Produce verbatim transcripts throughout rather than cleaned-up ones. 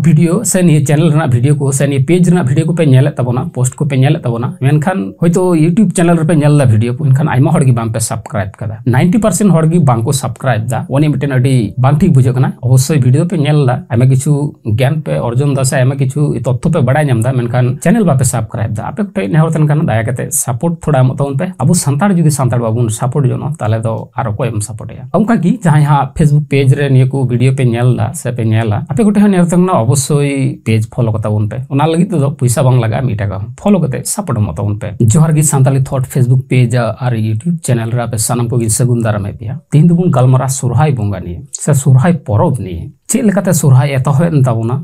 Video ᱥᱮ ᱱᱤᱭᱟᱹ channel ᱨᱮᱱᱟᱜ ᱵᱷᱤᱰᱤᱭᱳ ᱠᱚ ᱥᱮ ᱱᱤᱭᱟᱹ ᱯᱮᱡᱽ ᱨᱮᱱᱟᱜ ᱵᱷᱤᱰᱤᱭᱳ ᱠᱚᱯᱮ ᱧᱮᱞᱮᱫ ᱛᱟᱵᱚᱱᱟ, ᱯᱳᱥᱴ ᱠᱚᱯᱮ ᱧᱮᱞᱮᱫ ᱛᱟᱵᱚᱱᱟ, ᱢᱮᱱᱠᱷᱟᱱ ᱦᱚᱭᱛᱳ YouTube ᱪᱮᱱᱮᱞ ᱨᱮᱯᱮ ᱧᱮᱞ ᱮᱫᱟ ᱵᱷᱤᱰᱤᱭᱳ ᱠᱚ, ᱢᱮᱱᱠᱷᱟᱱ ᱟᱭᱢᱟ ᱦᱚᱲ ᱜᱮ ᱵᱟᱝ ᱯᱮ ᱥᱟᱵᱥᱠᱨᱟᱭᱤᱵ ᱠᱟᱫᱟ᱾ ᱱᱟᱭᱤᱱᱴᱤ ᱯᱟᱨᱥᱮᱱᱴ ᱦᱚᱲ ᱜᱮ ᱵᱟᱝ ᱠᱚ ᱥᱟᱵᱥᱠᱨᱟᱭᱤᱵ ᱫᱟ᱾ ᱚᱱᱟ ᱢᱤᱫᱴᱮᱱ ᱟᱹᱰᱤ ᱵᱟᱝ ᱴᱷᱤᱠ ᱵᱩᱡᱷᱟᱹᱜ ᱠᱟᱱᱟ᱾ ᱚᱵᱚᱥᱥᱳᱭ ᱵᱷᱤᱰᱤᱭᱳ ᱯᱮ ᱧᱮᱞ ᱮᱫᱟ, ᱟᱭᱢᱟ ᱠᱤᱪᱷᱩ ᱜᱮᱭᱟᱱ ᱯᱮ ᱚᱨᱡᱚᱱ ᱫᱟ ᱥᱮ ᱟᱭᱢᱟ ᱠᱤᱪᱷᱩ ᱛᱚᱛᱛᱷᱚ ᱯᱮ ᱵᱟᱲᱟᱭ ᱧᱟᱢ ᱮᱫᱟ, ᱢᱮᱱᱠᱷᱟᱱ ᱪᱮᱱᱮᱞ ᱵᱟᱯᱮ ᱥᱟᱵᱥᱠᱨᱟᱭᱤᱵ ᱫᱟ᱾ ᱟᱯᱮ ᱠᱚᱴᱷᱮᱱ ᱱᱮᱦᱚᱨ ᱛᱟᱦᱮᱱ ᱠᱟᱱᱟ, ᱫᱟᱭᱟ ᱠᱟᱛᱮ ᱥᱟᱯᱳᱨᱴ ᱛᱷᱚᱲᱟ ᱮᱢᱚᱜ ᱛᱟᱵᱚᱱ ᱯᱮ᱾ ᱟᱵᱚ ᱥᱟᱱᱛᱟᱲ ᱡᱩᱫᱤ ᱥᱟᱱᱛᱟᱲ ᱵᱟᱵᱚᱱ ᱥᱟᱯᱳᱨᱴ ᱡᱚᱱᱚᱜᱼᱟ, ᱛᱟᱦᱚᱞᱮ ᱫᱚ ᱟᱨ ᱚᱠᱚᱭ ᱮᱢ ᱥᱟᱯᱳᱨᱴᱮᱭᱟ? ᱚᱱᱠᱟ ᱜᱮ ᱡᱟᱦᱟᱸᱭ ᱦᱟᱸᱜ Facebook ᱯᱮᱡᱽ ᱨᱮ ᱱᱤᱭᱟᱹ ᱠᱚ ᱵᱷᱤᱰᱤᱭᱳ ᱯᱮ ᱧᱮᱞ ᱮᱫᱟ ᱥᱮ ᱯᱮ ᱧᱮᱞᱟ, ᱟᱯᱮ ᱠᱚᱴᱷᱮᱱ ᱦᱚᱸ ᱱᱮᱦᱚᱨ ᱛᱟᱦᱮᱱ ᱠᱟᱱᱟ, ᱚᱵᱚᱥᱥᱳᱭ ᱯᱮᱡᱽ ᱯᱷᱚᱞᱳ ᱠᱟᱛᱟ ᱵᱚᱱ ᱯᱮ᱾ ᱚᱱᱟ ᱞᱟᱹᱜᱤᱫ ᱛᱮᱫᱚ ᱯᱚᱭᱥᱟ ᱵᱟᱝ ᱞᱟᱜᱟᱜᱼᱟ, ᱢᱤᱫ ᱴᱟᱠᱟ ᱦᱚᱸ᱾ ᱯᱷᱚᱞᱳ ᱠᱟᱛᱮ ᱥᱟᱯᱳᱨᱴ ᱮᱢᱚᱜ ᱛᱟᱵᱚᱱ ᱯᱮ᱾ ᱡᱚᱦᱟᱨ ᱜᱮ ᱥᱟᱱᱛᱟᱲᱤ ᱛᱷᱚᱴ Facebook ᱯᱮᱡᱽ ᱟᱨ YouTube ᱪᱮᱱᱮᱞ ᱨᱮ ᱟᱯᱮ ᱥᱟᱱᱟᱢ ᱠᱚᱜᱮᱧ ᱥᱟᱹᱜᱩᱱ ᱫᱟᱨᱟᱢᱮᱫ ᱯᱮᱭᱟ᱾ ᱛᱮᱦᱮᱧ ᱫᱚᱵᱚᱱ ᱜᱟᱞᱢᱟᱨᱟᱜᱼᱟ ᱥᱚᱨᱦᱟᱭ ᱵᱚᱸᱜᱟ ᱱᱤᱭᱮ ᱥᱮ ᱥᱚᱨᱦᱟᱭ ᱯᱚᱨᱚᱵᱽ ᱱᱤᱭᱮ᱾ ᱪᱮᱫ ᱞᱮᱠᱟᱛᱮ ᱥᱚᱨᱦᱟᱭ ᱮᱛᱚᱦᱚᱵ ᱮᱱ ᱛᱟᱵᱚᱱᱟ,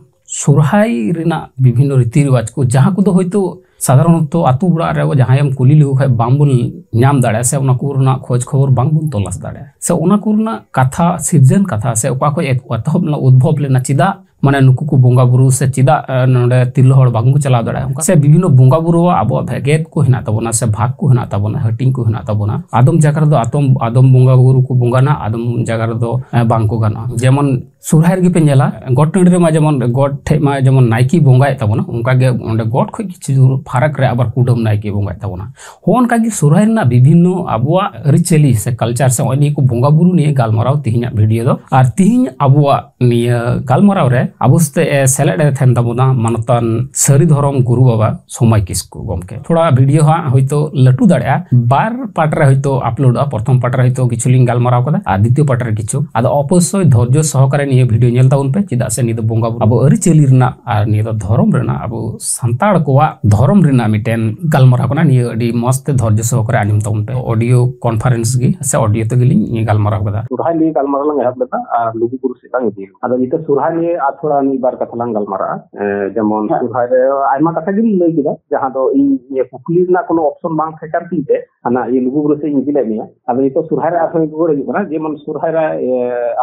ᱥᱚᱨᱦᱟᱭ ᱨᱮᱱᱟᱜ ᱵᱤᱵᱷᱤᱱᱱᱚ ᱨᱤᱛᱤ ᱨᱮᱣᱟᱡᱽ ᱠᱚ, ᱡᱟᱦᱟᱸ ᱠᱚᱫᱚ ᱦᱚᱭᱛᱳ ᱥᱟᱫᱷᱟᱨᱚᱱᱚᱛᱚ ᱟᱛᱳ ᱚᱲᱟᱜ ᱨᱮ ᱡᱟᱦᱟᱸᱭᱮᱢ ᱠᱩᱞᱤ ᱞᱮᱠᱚ ᱠᱷᱟᱡ ᱵᱟᱝᱵᱚᱱ ᱧᱟᱢ ᱫᱟᱲᱮᱭᱟᱜᱼᱟ, ᱥᱮ ᱚᱱᱟ ᱠᱚ ᱨᱮᱱᱟᱜ ᱠᱷᱚᱡᱽ ᱠᱷᱚᱵᱚᱨ ᱵᱟᱝᱵᱚᱱ ᱛᱚᱞᱟᱥ ᱫᱟᱲᱮᱭᱟᱜᱼᱟ, ᱥᱮ ᱚᱱᱟ ᱠᱚ ᱨᱮᱱᱟᱜ ᱠᱟᱛᱷᱟ, ᱥᱤᱨᱡᱚᱱ ᱠᱟᱛᱷᱟ, ᱥᱮ ᱚᱠᱟ ᱠᱷᱚᱡ ᱮᱛ-, ᱮᱛᱚᱦᱚᱵ ᱞᱮᱱᱟ, ᱩᱫᱽᱵᱷᱚᱵ ᱞᱮᱱᱟ, ᱪᱮᱫᱟᱜ ᱢᱟᱱᱮ ᱱᱩᱠᱩ ᱠᱚ ᱵᱚᱸᱜᱟ ᱵᱩᱨᱩ ᱥᱮ ᱪᱮᱫᱟᱜ, ᱮ, ᱱᱚᱰᱮ ᱛᱤᱨᱞᱟᱹ ᱦᱚᱲ ᱵᱟᱝ ᱠᱚ ᱪᱟᱞᱟᱣ ᱫᱟᱲᱮᱭᱟᱜᱼᱟ, ᱚᱱᱠᱟ ᱥᱮ ᱵᱤᱵᱷᱤᱱᱱᱚ ᱵᱚᱸᱜᱟ ᱵᱩᱨᱩᱣᱟᱜ ᱟᱵᱚᱣᱟᱜ ᱵᱷᱮᱜᱮᱫ ᱠᱚ ᱦᱮᱱᱟᱜ ᱛᱟᱵᱚᱱᱟ, ᱥᱮ ᱵᱷᱟᱜᱽ ᱠᱚ ᱦᱮᱱᱟᱜ ᱛᱟᱵᱚᱱᱟ, ᱦᱟᱹᱴᱤᱧ ᱠᱚ ᱦᱮᱱᱟᱜ ᱛᱟᱵᱚᱱᱟ᱾ ᱟᱫᱚᱢ ᱡᱟᱭᱜᱟ ᱨᱮᱫᱚ ᱟᱛᱚᱢ-, ᱟᱫᱚᱢ ᱵᱚᱸᱜᱟ ᱵᱩᱨᱩ ᱠᱚ ᱵᱚᱸᱜᱟᱱᱟ, ᱟᱫᱚᱢ ᱡᱟᱭᱜᱟ ᱨᱮᱫᱚ, ᱮ, ᱵᱟᱝ ᱠᱚ ᱜᱟᱱᱚᱜᱼᱟ᱾ ᱡᱮᱢᱚᱱ ᱥᱚᱨᱦᱟᱭ ᱨᱮᱜᱮ ᱯᱮ ᱧᱮᱞᱟ, ᱜᱚᱴ ᱴᱟᱺᱰᱤ ᱨᱮᱢᱟ ᱡᱮᱢᱚᱱ ᱜᱚᱴ ᱴᱷᱮᱡ ᱢᱟ ᱡᱮᱢᱚᱱ ᱱᱟᱭᱠᱮ ᱵᱚᱸᱜᱟᱭᱮᱫ ᱛᱟᱵᱚᱱᱟ, ᱚᱱᱠᱟ ᱜᱮ ᱚᱸᱰᱮ ᱜᱚᱴ ᱠᱷᱚᱡ ᱠᱤᱪᱷᱩ ᱫᱩᱨ ᱯᱷᱟᱨᱟᱠ ᱨᱮ ᱟᱵᱟᱨ ᱠᱩᱰᱟᱹᱢ ᱱᱟᱭᱠᱮ ᱵᱚᱸᱜᱟᱭᱮᱫ ᱛᱟᱵᱚᱱᱟ᱾ ᱦᱚᱸᱜᱼᱚ ᱱᱚᱝᱠᱟ ᱜᱮ ᱥᱚᱨᱦᱟᱭ ᱨᱮᱱᱟᱜ ᱵᱤᱵᱷᱤᱱᱱᱚ ᱟᱵᱚᱣᱟᱜ ᱟᱹᱨᱤᱪᱟᱹᱞᱤ ᱥᱮ ᱠᱟᱞᱪᱟᱨ ᱥᱮ ᱱᱚᱜᱼᱚᱭ ᱱᱤᱭᱟᱹ ᱠᱚ ᱵᱚᱸᱜᱟ ᱵᱩᱨᱩ ᱱᱤᱭᱮ ᱜᱟᱞᱢᱟᱨᱟᱣ ᱛᱮᱦᱮᱧᱟᱜ ᱵᱷᱤᱰᱤᱭᱳ ᱫᱚ᱾ ᱟᱨ ᱛᱮᱦᱮᱧ ᱟᱵᱚᱣᱟᱜ ᱱᱤᱭᱟᱹ ᱜᱟᱞᱢᱟᱨᱟᱣ ᱨᱮ ᱟᱵᱚ ᱥᱟᱛᱮ ᱮ ᱥᱮᱞᱮᱫ ᱮ ᱛᱟᱦᱮᱱ ᱛᱟᱵᱚᱱᱟ ᱢᱟᱱᱚᱛᱟᱱ ᱥᱟᱹᱨᱤ ᱫᱷᱚᱨᱚᱢ ᱜᱩᱨᱩ ᱵᱟᱵᱟ ᱥᱚᱢᱟᱭ ᱠᱤᱥᱠᱩ ᱜᱚᱢᱠᱮ᱾ ᱛᱷᱚᱲᱟ ᱵᱷᱤᱰᱤᱭᱳ ᱦᱟᱸᱜ ᱦᱚᱭᱛᱳ ᱞᱟᱹᱴᱩ ᱫᱟᱲᱮᱭᱟᱜᱼᱟ, ᱵᱟᱨ ᱯᱟᱨᱴ ᱨᱮ ᱦᱚᱭᱛᱳ ᱟᱯᱞᱳᱰᱚᱜᱼᱟ᱾ ᱯᱨᱚᱛᱷᱚᱢ ᱯᱟᱨᱴ ᱨᱮ ᱦᱚᱭᱛᱳ ᱠᱤᱪᱷᱩ ᱞᱤᱧ ᱜᱟᱞᱢᱟᱨᱟᱣ ᱠᱟᱫᱟ ᱟᱨ ᱫᱤᱛᱤᱭᱚ ᱯᱟᱨᱴ ᱨᱮ ᱠᱤᱪᱷᱩ᱾ ᱟᱫᱚ ᱚᱵᱚᱥᱥᱳᱭ ᱫᱷᱳᱨᱡᱚ ᱥᱚᱦᱚᱠᱟᱨᱮ ᱱᱤᱭᱟᱹ ᱵᱷᱤᱰᱤᱭᱳ ᱧᱮᱞ ᱛᱟᱵᱚᱱ ᱯᱮ, ᱪᱮᱫᱟᱜ ᱥᱮ ᱱᱤᱭᱟᱹ ᱫᱚ ᱵᱚᱸᱜᱟ ᱵᱩᱨᱩ, ᱟᱵᱚ ᱟᱹᱨᱤᱪᱟᱹᱞᱤ ᱨᱮᱱᱟᱜ ᱟᱨ ᱱᱤᱭᱟᱹ ᱫᱚ ᱫᱷᱚᱨᱚᱢ ᱨᱮᱱᱟᱜ, ᱟᱵᱚ ᱥᱟᱱᱛᱟᱲ ᱠᱚᱣᱟᱜ ᱫᱷᱚᱨᱚᱢ ᱨᱮᱱᱟᱜ ᱢᱤᱫᱴᱮᱱ ᱜᱟᱞᱢᱟᱨᱟᱣ ᱠᱟᱱᱟ᱾ ᱱᱤᱭᱟᱹ ᱟᱹᱰᱤ ᱢᱚᱸᱡᱽ ᱛᱮ ᱫᱷᱳᱨᱡᱚ ᱥᱚᱦᱚᱠᱟᱨᱮ ᱟᱸᱡᱚᱢ ᱛᱟᱵᱚᱱ ᱯᱮ᱾ ᱚᱰᱤᱭᱳ ᱠᱚᱱᱯᱷᱟᱨᱮᱱᱥ ᱜᱮ ᱥᱮ ᱚᱰᱤᱭᱳ ᱛᱮᱜᱮ ᱞᱤᱧ ᱜᱟᱞᱢᱟᱨᱟᱣ ᱠᱟᱫᱟ᱾ ᱥᱚᱨᱦᱟᱭ ᱱᱤᱭᱮ ᱜᱟᱞᱢᱟᱨᱟᱣ ᱞᱟᱝ ᱮᱦᱚᱵ ᱞᱮᱫᱟ ᱟᱨ ᱞᱩᱜᱩ ᱵᱩᱨᱩ ᱥᱮᱫ ᱞᱟᱝ ᱤᱫᱤᱭᱮᱱᱟ᱾ ᱟᱫᱚ ᱱᱤᱛᱚᱜ ᱥᱚᱨᱦᱟᱭ ᱱᱤᱭᱮ ᱟᱨ ᱛᱷᱚᱲᱟ ᱢᱤᱫ ᱵᱟᱨ ᱠᱟᱛᱷᱟ ᱞᱟᱝ ᱜᱟᱞᱢᱟᱨᱟᱜᱼᱟ᱾ ᱮ, ᱡᱮᱢᱚᱱ ᱦᱮᱸ᱾ ᱥᱚᱨᱦᱟᱭ ᱨᱮ ᱟᱭᱢᱟ ᱠᱟᱛᱷᱟ ᱜᱮᱢ ᱞᱟᱹᱭ ᱠᱮᱫᱟ, ᱡᱟᱦᱟᱸ ᱫᱚ ᱤᱧ ᱤᱭᱟᱹ ᱠᱩᱠᱞᱤ ᱨᱮᱱᱟᱜ ᱠᱳᱱᱳ ᱚᱯᱥᱚᱱ ᱵᱟᱝ ᱛᱟᱦᱮᱸ ᱠᱟᱱ ᱛᱤᱧ ᱛᱮ ᱦᱟᱱᱟ ᱤᱭᱟᱹ ᱞᱩᱜᱩ ᱵᱩᱨᱩ ᱥᱮᱫ ᱤᱧ ᱤᱫᱤ ᱞᱮᱫ ᱢᱮᱭᱟ᱾ ᱟᱫᱚ ᱱᱤᱛᱚᱜ ᱥᱚᱨᱦᱟᱭ ᱨᱮ ᱟᱨᱦᱚᱸ ᱨᱩᱣᱟᱹᱲ ᱦᱤᱡᱩᱜ ᱠᱟᱱᱟ᱾ ᱡᱮᱢᱚᱱ ᱥᱚᱨᱦᱟᱭ ᱨᱮ, ᱮ,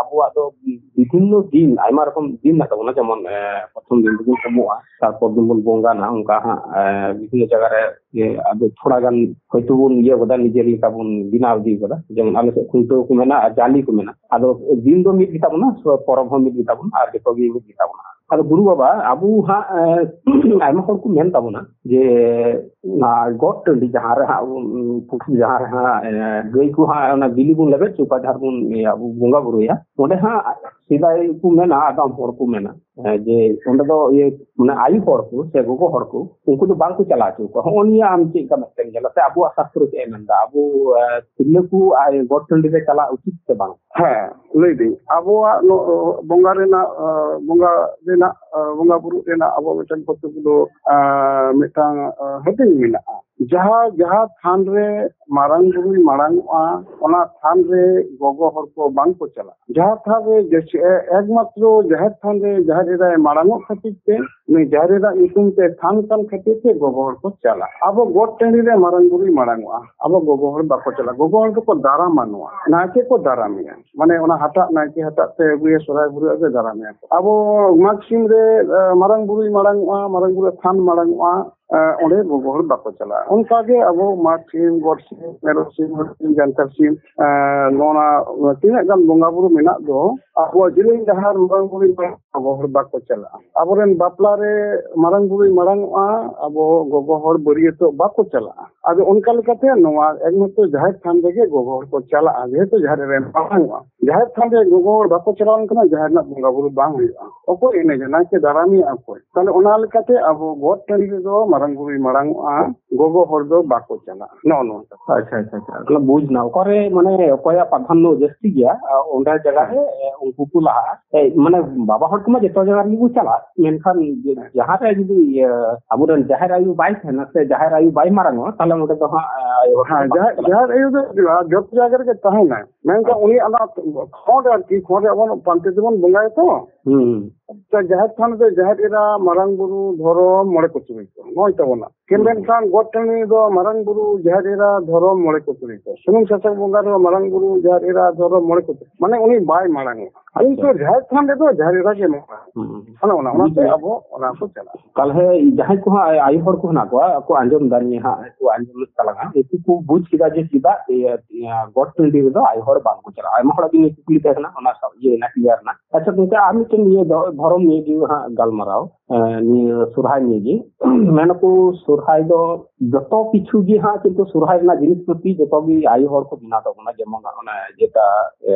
ᱟᱵᱚᱣᱟᱜ ᱫᱚ ᱵᱤᱵᱷᱤᱱᱱᱚ ᱫᱤᱱ, ᱟᱭᱢᱟ ᱨᱚᱠᱚᱢ ᱫᱤᱱ ᱢᱮᱱᱟᱜ ᱛᱟᱵᱚᱱᱟ᱾ ᱡᱮᱢᱚᱱ, ᱮ, ᱯᱨᱚᱛᱷᱚᱢ ᱫᱤᱱ ᱫᱚᱵᱚᱱ ᱩᱢᱩᱜᱼᱟ, ᱛᱟᱨᱯᱚᱨ ᱫᱤᱱ ᱵᱚᱱ ᱵᱚᱸᱜᱟᱱᱟ, ᱚᱱᱠᱟ ᱦᱟᱸᱜ, ᱮ, ᱵᱤᱵᱷᱤᱱᱱᱚ ᱡᱟᱭᱜᱟ ᱨᱮ, ᱮ, ᱟᱫᱚ ᱛᱷᱚᱲᱟ ᱜᱟᱱ ᱦᱚᱭᱛᱳ ᱵᱚᱱ ᱤᱭᱟᱹ ᱠᱟᱫᱟ, ᱱᱤᱡᱮᱨ ᱞᱮᱠᱟ ᱵᱚᱱ ᱵᱮᱱᱟᱣ ᱤᱫᱤ ᱠᱟᱫᱟ᱾ ᱡᱮᱢᱚᱱ ᱟᱞᱮ ᱥᱮᱫ ᱠᱷᱩᱱᱴᱟᱹᱣ ᱠᱚ ᱢᱮᱱᱟ ᱟᱨ ᱡᱟᱞᱮ ᱠᱚ ᱢᱮᱱᱟ᱾ ᱟᱫᱚ ᱫᱤᱱ ᱫᱚ ᱢᱤᱫ ᱜᱮᱛᱟ ᱵᱚᱱᱟ, ᱯᱚᱨᱚᱵᱽ ᱦᱚᱸ ᱢᱤᱫ ᱜᱮᱛᱟ ᱵᱚᱱᱟ ᱟᱨ ᱡᱚᱛᱚ ᱜᱮ ᱢᱤᱫ ᱜᱮᱛᱟ ᱵᱚᱱᱟ᱾ ᱟᱫᱚ ᱜᱩᱨᱩ ᱵᱟᱵᱟ, ᱟᱵᱚ ᱦᱟᱸᱜ ᱮ, ᱟᱭᱢᱟ ᱦᱚᱲ ᱠᱚ ᱢᱮᱱ ᱛᱟᱵᱚᱱᱟ ᱡᱮ ᱚᱱᱟ ᱜᱚᱴ ᱴᱟᱺᱰᱤ ᱡᱟᱦᱟᱸ ᱨᱮ ᱦᱟᱸᱜ ᱩᱢ, ᱯᱩᱠᱷᱨᱤ ᱡᱟᱦᱟᱸ ᱨᱮ ᱦᱟᱸᱜ ᱮ, ᱜᱟᱹᱭ ᱠᱚ ᱦᱟᱸᱜ ᱚᱱᱟ ᱵᱤᱞᱤ ᱵᱚᱱ ᱞᱮᱵᱮᱫ ᱦᱚᱪᱚ ᱠᱚᱣᱟ, ᱡᱟᱦᱟᱸ ᱨᱮᱵᱚᱱ ᱤᱭᱟᱹ, ᱟᱵᱚ ᱵᱚᱸᱜᱟ ᱵᱩᱨᱩᱭᱟ, ᱚᱸᱰᱮ ᱦᱟᱸᱜ ᱥᱮᱫᱟᱭ ᱠᱚ ᱢᱮᱱᱟ, ᱟᱫᱚᱢ ᱦᱚᱲ ᱠᱚ ᱢᱮᱱᱟ ᱮ, ᱡᱮ ᱚᱸᱰᱮ ᱫᱚ ᱤᱭᱟᱹ ᱢᱟᱱᱮ ᱟᱭᱳ ᱦᱚᱲ ᱠᱚ ᱥᱮ ᱜᱚᱜᱚ ᱦᱚᱲ ᱠᱚ ᱩᱱᱠᱩ ᱫᱚ ᱵᱟᱝ ᱠᱚ ᱪᱟᱞᱟᱣ ᱦᱚᱪᱚ ᱠᱚᱣᱟ᱾ ᱦᱚᱸᱜᱼᱚ ᱱᱤᱭᱟᱹ ᱟᱢ ᱪᱮᱫ ᱞᱮᱠᱟ ᱢᱮᱫᱴᱮᱱ ᱧᱮᱞᱟ ᱥᱮ ᱟᱵᱚᱣᱟᱜ ᱥᱟᱥᱛᱨᱚ ᱪᱮᱫ ᱮ ᱢᱮᱱᱫᱟ, ᱟᱵᱚ ᱮ, ᱛᱤᱨᱞᱟᱹ ᱠᱚ ᱟᱭ ᱜᱚᱴ ᱴᱟᱺᱰᱤ ᱨᱮ ᱪᱟᱞᱟᱜ ᱩᱪᱤᱛ ᱥᱮ ᱵᱟᱝ? ᱦᱮᱸ, ᱞᱟᱹᱭ ᱫᱟᱹᱧ, ᱟᱵᱚᱣᱟᱜ ᱱᱚ-, ᱵᱚᱸᱜᱟ ᱨᱮᱱᱟᱜ, ᱟ, ᱵᱚᱸᱜᱟ ᱨᱮᱱᱟᱜ, ᱟ, ᱵᱚᱸᱜᱟ ᱵᱩᱨᱩ ᱨᱮᱱᱟᱜ ᱟᱵᱚ ᱢᱤᱫᱴᱟᱝ ᱠᱚᱛᱚᱠ ᱜᱩᱞᱳ, ᱟ, ᱢᱤᱫᱴᱟᱝ, ᱟ, ᱦᱟᱹᱴᱤᱧ ᱢᱮᱱᱟᱜᱼᱟ᱾ ᱡᱟᱦᱟᱸ, ᱡᱟᱦᱟᱸ ᱛᱷᱟᱱ ᱨᱮ ᱢᱟᱨᱟᱝ ᱵᱩᱨᱩᱭ ᱢᱟᱲᱟᱝ ᱚᱜᱼᱟ, ᱚᱱᱟ ᱛᱷᱟᱱ ᱨᱮ ᱜᱚᱜᱚ ᱦᱚᱲ ᱠᱚ ᱵᱟᱝ ᱠᱚ ᱪᱟᱞᱟᱜᱼᱟ᱾ ᱡᱟᱦᱟᱸ ᱛᱷᱟᱱ ᱨᱮ ᱡᱮᱥᱮ-, ᱮ-, ᱮᱠᱢᱟᱛᱨᱚ ᱡᱟᱦᱮᱨ ᱛᱷᱟᱱ ᱨᱮ ᱡᱟᱦᱮᱨ ᱮᱨᱟᱭ ᱢᱟᱲᱟᱝ ᱚᱜ ᱠᱷᱟᱹᱛᱤᱨ ᱛᱮ, ᱩᱱᱤ ᱡᱟᱦᱮᱨ ᱮᱨᱟ ᱧᱩᱛᱩᱢ ᱛᱮ ᱛᱷᱟᱱ ᱠᱟᱱ ᱠᱷᱟᱹᱛᱤᱨ ᱛᱮ ᱜᱚᱜᱚ ᱦᱚᱲ ᱠᱚ ᱪᱟᱞᱟᱜᱼᱟ᱾ ᱟᱵᱚ ᱜᱚᱴ ᱴᱟᱺᱰᱤ ᱨᱮ ᱢᱟᱨᱟᱝ ᱵᱩᱨᱩᱭ ᱢᱟᱲᱟᱝ ᱚᱜᱼᱟ, ᱟᱵᱚ ᱜᱚᱜᱚ ᱦᱚᱲ ᱵᱟᱠᱚ ᱪᱟᱞᱟᱜᱼᱟ᱾ ᱜᱚᱜᱚ ᱦᱚᱲ ᱫᱚᱠᱚ ᱫᱟᱨᱟᱢᱟ, ᱱᱚᱣᱟ ᱱᱟᱭᱠᱮ ᱠᱚ ᱫᱟᱨᱟᱢᱮᱭᱟ, ᱢᱟᱱᱮ ᱚᱱᱟ ᱦᱟᱴᱟᱜ ᱱᱟᱭᱠᱮ ᱦᱟᱴᱟᱜ ᱛᱮ ᱟᱹᱜᱩᱭᱟ, ᱥᱚᱨᱦᱟᱭ ᱵᱩᱨᱩ ᱟᱹᱜᱩ ᱫᱟᱨᱟᱢᱮᱭᱟ ᱠᱚ᱾ ᱟᱵᱚ ᱢᱟᱜᱽ ᱥᱤᱢ ᱨᱮ, ᱮ, ᱢᱟᱨᱟᱝ ᱵᱩᱨᱩᱭ ᱢᱟᱲᱟᱝ ᱚᱜᱼᱟ, ᱢᱟᱨᱟᱝ ᱵᱩᱨᱩ ᱛᱷᱟᱱ ᱢᱟᱲᱟᱝ ᱚᱜᱼᱟ, ᱮ, ᱚᱸᱰᱮ ᱜᱚᱜᱚ ᱦᱚᱲ ᱵᱟᱠᱚ ᱪᱟᱞᱟᱜᱼᱟ᱾ ᱚᱱᱠᱟᱜᱮ ᱟᱵᱚ ᱢᱟᱜᱽ ᱥᱤᱢ, ᱜᱚᱰ ᱥᱤᱢ, ᱢᱮᱨᱚᱢ ᱥᱤᱢ, ᱦᱚᱲ ᱥᱤᱢ, ᱡᱟᱱᱛᱷᱟᱲ ᱥᱤᱢ, ᱮ, ᱱᱚᱣᱟ ᱛᱤᱱᱟᱹᱜ ᱜᱟᱱ ᱵᱚᱸᱜᱟ ᱵᱩᱨᱩ ᱢᱮᱱᱟᱜ ᱫᱚ, ᱟᱵᱚᱣᱟᱜ ᱡᱮᱞᱮᱧ ᱰᱟᱦᱟᱨ ᱢᱟᱨᱟᱝ ᱵᱩᱨᱩ ᱜᱚᱜᱚ ᱦᱚᱲ ᱵᱟᱠᱚ ᱪᱟᱞᱟᱜᱼᱟ᱾ ᱟᱵᱚᱨᱮᱱ ᱵᱟᱯᱞᱟ ᱨᱮ ᱢᱟᱨᱟᱝ ᱵᱩᱨᱩᱭ ᱢᱟᱲᱟᱝ ᱚᱜᱼᱟ, ᱟᱵᱚ ᱜᱚᱜᱚ ᱦᱚᱲ ᱵᱟᱹᱨᱭᱟᱹᱛᱚᱜ ᱵᱟᱠᱚ ᱪᱟᱞᱟᱜᱼᱟ᱾ ᱟᱫᱚ ᱚᱱᱠᱟ ᱞᱮᱠᱟᱛᱮ ᱱᱚᱣᱟ ᱮᱠᱢᱟᱛᱨᱚ ᱡᱟᱦᱮᱨ ᱛᱷᱟᱱ ᱨᱮᱜᱮ ᱜᱚᱜᱚ ᱦᱚᱲ ᱠᱚ ᱪᱟᱞᱟᱜᱼᱟ, ᱡᱮᱦᱮᱛᱩ ᱡᱟᱦᱮᱨ ᱨᱮ ᱢᱟᱲᱟᱝ ᱚᱜᱼᱟ᱾ ᱡᱟᱦᱮᱨ ᱛᱷᱟᱱ ᱨᱮ ᱜᱚᱜᱚ ᱦᱚᱲ ᱵᱟᱠᱚ ᱪᱟᱞᱟᱣ ᱞᱮᱱᱠᱷᱟᱱ ᱡᱟᱦᱮᱨ ᱨᱮᱱᱟᱜ ᱵᱚᱸᱜᱟ ᱵᱩᱨᱩ ᱵᱟᱝ ᱦᱩᱭᱩᱜᱼᱟ᱾ ᱚᱠᱚᱭ ᱮᱱᱮᱡᱟ? ᱱᱟᱭᱠᱮ ᱫᱟᱨᱟᱢᱮᱭᱟ ᱚᱠᱚᱭ? ᱛᱟᱦᱞᱮ ᱚᱱᱟ ᱞᱮᱠᱟᱛᱮ ᱟᱵᱚ ᱜᱚᱴ ᱴᱟᱺᱰᱤ ᱨᱮᱫᱚ ᱢᱟᱨᱟᱝ ᱵᱩᱨᱩᱭ ᱢᱟᱲᱟᱝ ᱚᱜᱼᱟ, ᱜᱚᱜᱚ ᱦᱚᱲ ᱫᱚ ᱵᱟᱠᱚ ᱪᱟᱞᱟᱜᱼᱟ᱾ ᱱᱚᱜᱼᱚ ᱱᱚᱣᱟ ᱠᱟᱛᱷᱟ᱾ ᱟᱪᱪᱷᱟ, ᱟᱪᱪᱷᱟ, ᱟᱪᱪᱷᱟ᱾ ᱛᱟᱦᱞᱮ ᱵᱩᱡᱽ ᱮᱱᱟ, ᱚᱠᱟᱨᱮ ᱢᱟᱱᱮ ᱚᱠᱚᱭᱟᱜ ᱯᱨᱟᱫᱷᱟᱱᱱᱚ ᱡᱟᱹᱥᱛᱤ ᱜᱮᱭᱟ, ᱟ, ᱚᱸᱰᱮ ᱡᱟᱭᱜᱟ ᱨᱮ, ᱮ, ᱩᱱᱠᱩ ᱠᱚ ᱞᱟᱦᱟᱜᱼᱟ᱾ ᱮ, ᱢᱟᱱᱮ ᱵᱟᱵᱟ ᱦᱚᱲ ᱠᱚᱢᱟ ᱡᱚᱛᱚ ᱡᱟᱭᱜᱟ ᱨᱮᱜᱮ ᱠᱚ ᱪᱟᱞᱟᱜ, ᱢᱮᱱᱠᱷᱟᱱ ᱡᱮ-, ᱦᱮᱸ᱾ ᱡᱟᱦᱟᱸ ᱨᱮ ᱡᱩᱫᱤ, ᱤᱭᱟᱹ, ᱟᱵᱚᱨᱮᱱ ᱡᱟᱦᱮᱨ ᱟᱭᱳ ᱵᱟᱭ ᱛᱟᱦᱮᱱᱟ ᱥᱮ ᱡᱟᱦᱮᱨ ᱟᱭᱳ ᱵᱟᱭ ᱢᱟᱨᱟᱝᱚᱜᱼᱟ, ᱛᱟᱦᱞᱮ ᱚᱸᱰᱮ ᱫᱚ ᱦᱟᱸᱜ, ᱮ, ᱟᱭᱳ ᱦᱚᱲ ᱦᱮᱸ, ᱠᱚ ᱡᱟᱦᱮᱨ, ᱪᱟᱞᱟᱜᱼᱟ᱾ ᱡᱟᱦᱮᱨ ᱟᱭᱳ ᱫᱚ ᱡᱚᱛᱚ ᱡᱟᱭᱜᱟ ᱨᱮᱜᱮ ᱛᱟᱦᱮᱱᱟᱭ, ᱢᱮᱱᱠᱷᱟᱱ ᱟᱪᱪᱷᱟ᱾ ᱩᱱᱤ ᱚᱱᱟ ᱠᱷᱚᱸᱰ ᱟᱨᱠᱤ, ᱠᱷᱚᱸᱰ ᱨᱮ ᱟᱵᱚ ᱯᱟᱱᱛᱮ ᱛᱮᱵᱚᱱ ᱵᱚᱸᱜᱟᱭᱟ ᱛᱚ᱾ ᱦᱩᱸ᱾ ᱛᱚ ᱡᱟᱦᱮᱨ ᱛᱷᱟᱱ ᱨᱮ ᱡᱟᱦᱮᱨ ᱮᱨᱟ, ᱢᱟᱨᱟᱝ ᱵᱩᱨᱩ, ᱫᱷᱚᱨᱚᱢ, ᱢᱚᱬᱮ ᱠᱚ ᱛᱩᱨᱩᱭ ᱠᱚ, ᱱᱚᱜᱼᱚᱭ ᱛᱟᱵᱚᱱᱟ᱾ ᱠᱤ ᱦᱩᱸ᱾ ᱢᱮᱱᱠᱷᱟᱱ ᱜᱚᱴ ᱴᱟᱺᱰᱤ ᱫᱚ ᱢᱟᱨᱟᱝ ᱵᱩᱨᱩ, ᱡᱟᱦᱮᱨ ᱮᱨᱟ, ᱫᱷᱚᱨᱚᱢ, ᱢᱚᱬᱮ ᱠᱚ ᱛᱩᱨᱩᱭ ᱠᱚ᱾ ᱥᱩᱱᱩᱢ ᱥᱟᱥᱟᱝ ᱵᱚᱸᱜᱟ ᱨᱮᱦᱚᱸ ᱢᱟᱨᱟᱝ ᱵᱩᱨᱩ, ᱡᱟᱦᱮᱨ ᱮᱨᱟ, ᱫᱷᱚᱨᱚᱢ, ᱢᱚᱬᱮ ᱠᱚ ᱛᱩᱨᱩᱭ᱾ ᱢᱟᱱᱮ ᱩᱱᱤ ᱵᱟᱭ ᱢᱟᱲᱟᱝ ᱚᱜᱼᱟ᱾ ᱠᱤᱱᱛᱩ ᱡᱟᱦᱮᱨ ᱛᱷᱟᱱ ᱨᱮᱫᱚ ᱡᱟᱦᱮᱨ ᱮᱨᱟ ᱜᱮ ᱮᱢᱚᱜᱼᱟ᱾ ᱦᱩᱸ᱾ ᱚᱱᱮ ᱚᱱᱟ, ᱚᱱᱟᱛᱮ ᱟᱵᱚ ᱚᱱᱟ ᱠᱚ ᱪᱟᱞᱟᱜᱼᱟ᱾ ᱛᱟᱦᱞᱮ ᱡᱟᱦᱟᱸᱭ ᱠᱚ ᱦᱟᱸᱜ ᱟᱭᱳ ᱦᱚᱲ ᱠᱚ ᱦᱮᱱᱟᱜ ᱠᱚᱣᱟ, ᱠᱚ ᱟᱸᱡᱚᱢ ᱮᱫᱟ ᱱᱤᱭᱟᱹ ᱦᱟᱸᱜ, ᱠᱚ ᱟᱸᱡᱚᱢ ᱞᱮᱫ ᱛᱟᱞᱟᱝᱟ, ᱩᱱᱠᱩ ᱠᱚ ᱵᱩᱡᱽ ᱠᱮᱫᱟ ᱡᱮ ᱪᱮᱫᱟᱜ ᱤᱭᱟᱹ, ᱤᱭᱟᱹ, ᱜᱚᱴ ᱴᱟᱺᱰᱤ ᱨᱮᱫᱚ ᱟᱭᱳ ᱦᱚᱲ ᱵᱟᱝ ᱠᱚ ᱪᱟᱞᱟᱜᱼᱟ᱾ ᱟᱭᱢᱟ ᱦᱚᱲᱟᱜ ᱜᱮ ᱱᱤᱭᱟᱹ ᱠᱩᱠᱞᱤ ᱛᱟᱦᱮᱸ ᱠᱟᱱᱟ, ᱚᱱᱟ ᱥᱟᱶ ᱤᱭᱟᱹ ᱨᱮᱱᱟᱜ, ᱤᱭᱟᱹ ᱨᱮᱱᱟᱜ᱾ ᱟᱪᱪᱷᱟ ᱜᱚᱝᱠᱮ, ᱟᱨ ᱢᱤᱫᱴᱮᱱ ᱱᱤᱭᱟᱹ ᱫᱚ ᱫᱷᱚᱨᱚᱢ ᱱᱤᱭᱮ ᱜᱮ ᱦᱟᱸᱜ ᱜᱟᱞᱢᱟᱨᱟᱣ, ᱮᱸ, ᱱᱤᱭᱟᱹ ᱥᱚᱨᱦᱟᱭ ᱱᱤᱭᱮ ᱜᱮ᱾ ᱢᱮᱱᱟᱠᱚ ᱥᱚᱨᱦᱟᱭ ᱫᱚ ᱡᱚᱛᱚ ᱠᱤᱪᱷᱩ ᱜᱮ ᱦᱟᱸᱜ, ᱠᱤᱱᱛᱩ ᱥᱚᱨᱦᱟᱭ ᱨᱮᱱᱟᱜ ᱡᱤᱱᱤᱥ ᱯᱟᱹᱛᱤ ᱡᱚᱛᱚ ᱜᱮ ᱟᱭᱳ ᱦᱚᱲ ᱠᱚ ᱵᱮᱱᱟᱣ ᱛᱟᱵᱚᱱᱟ, ᱡᱮᱢᱚᱱ ᱚᱱᱟ ᱡᱮᱴᱟ, ᱮ,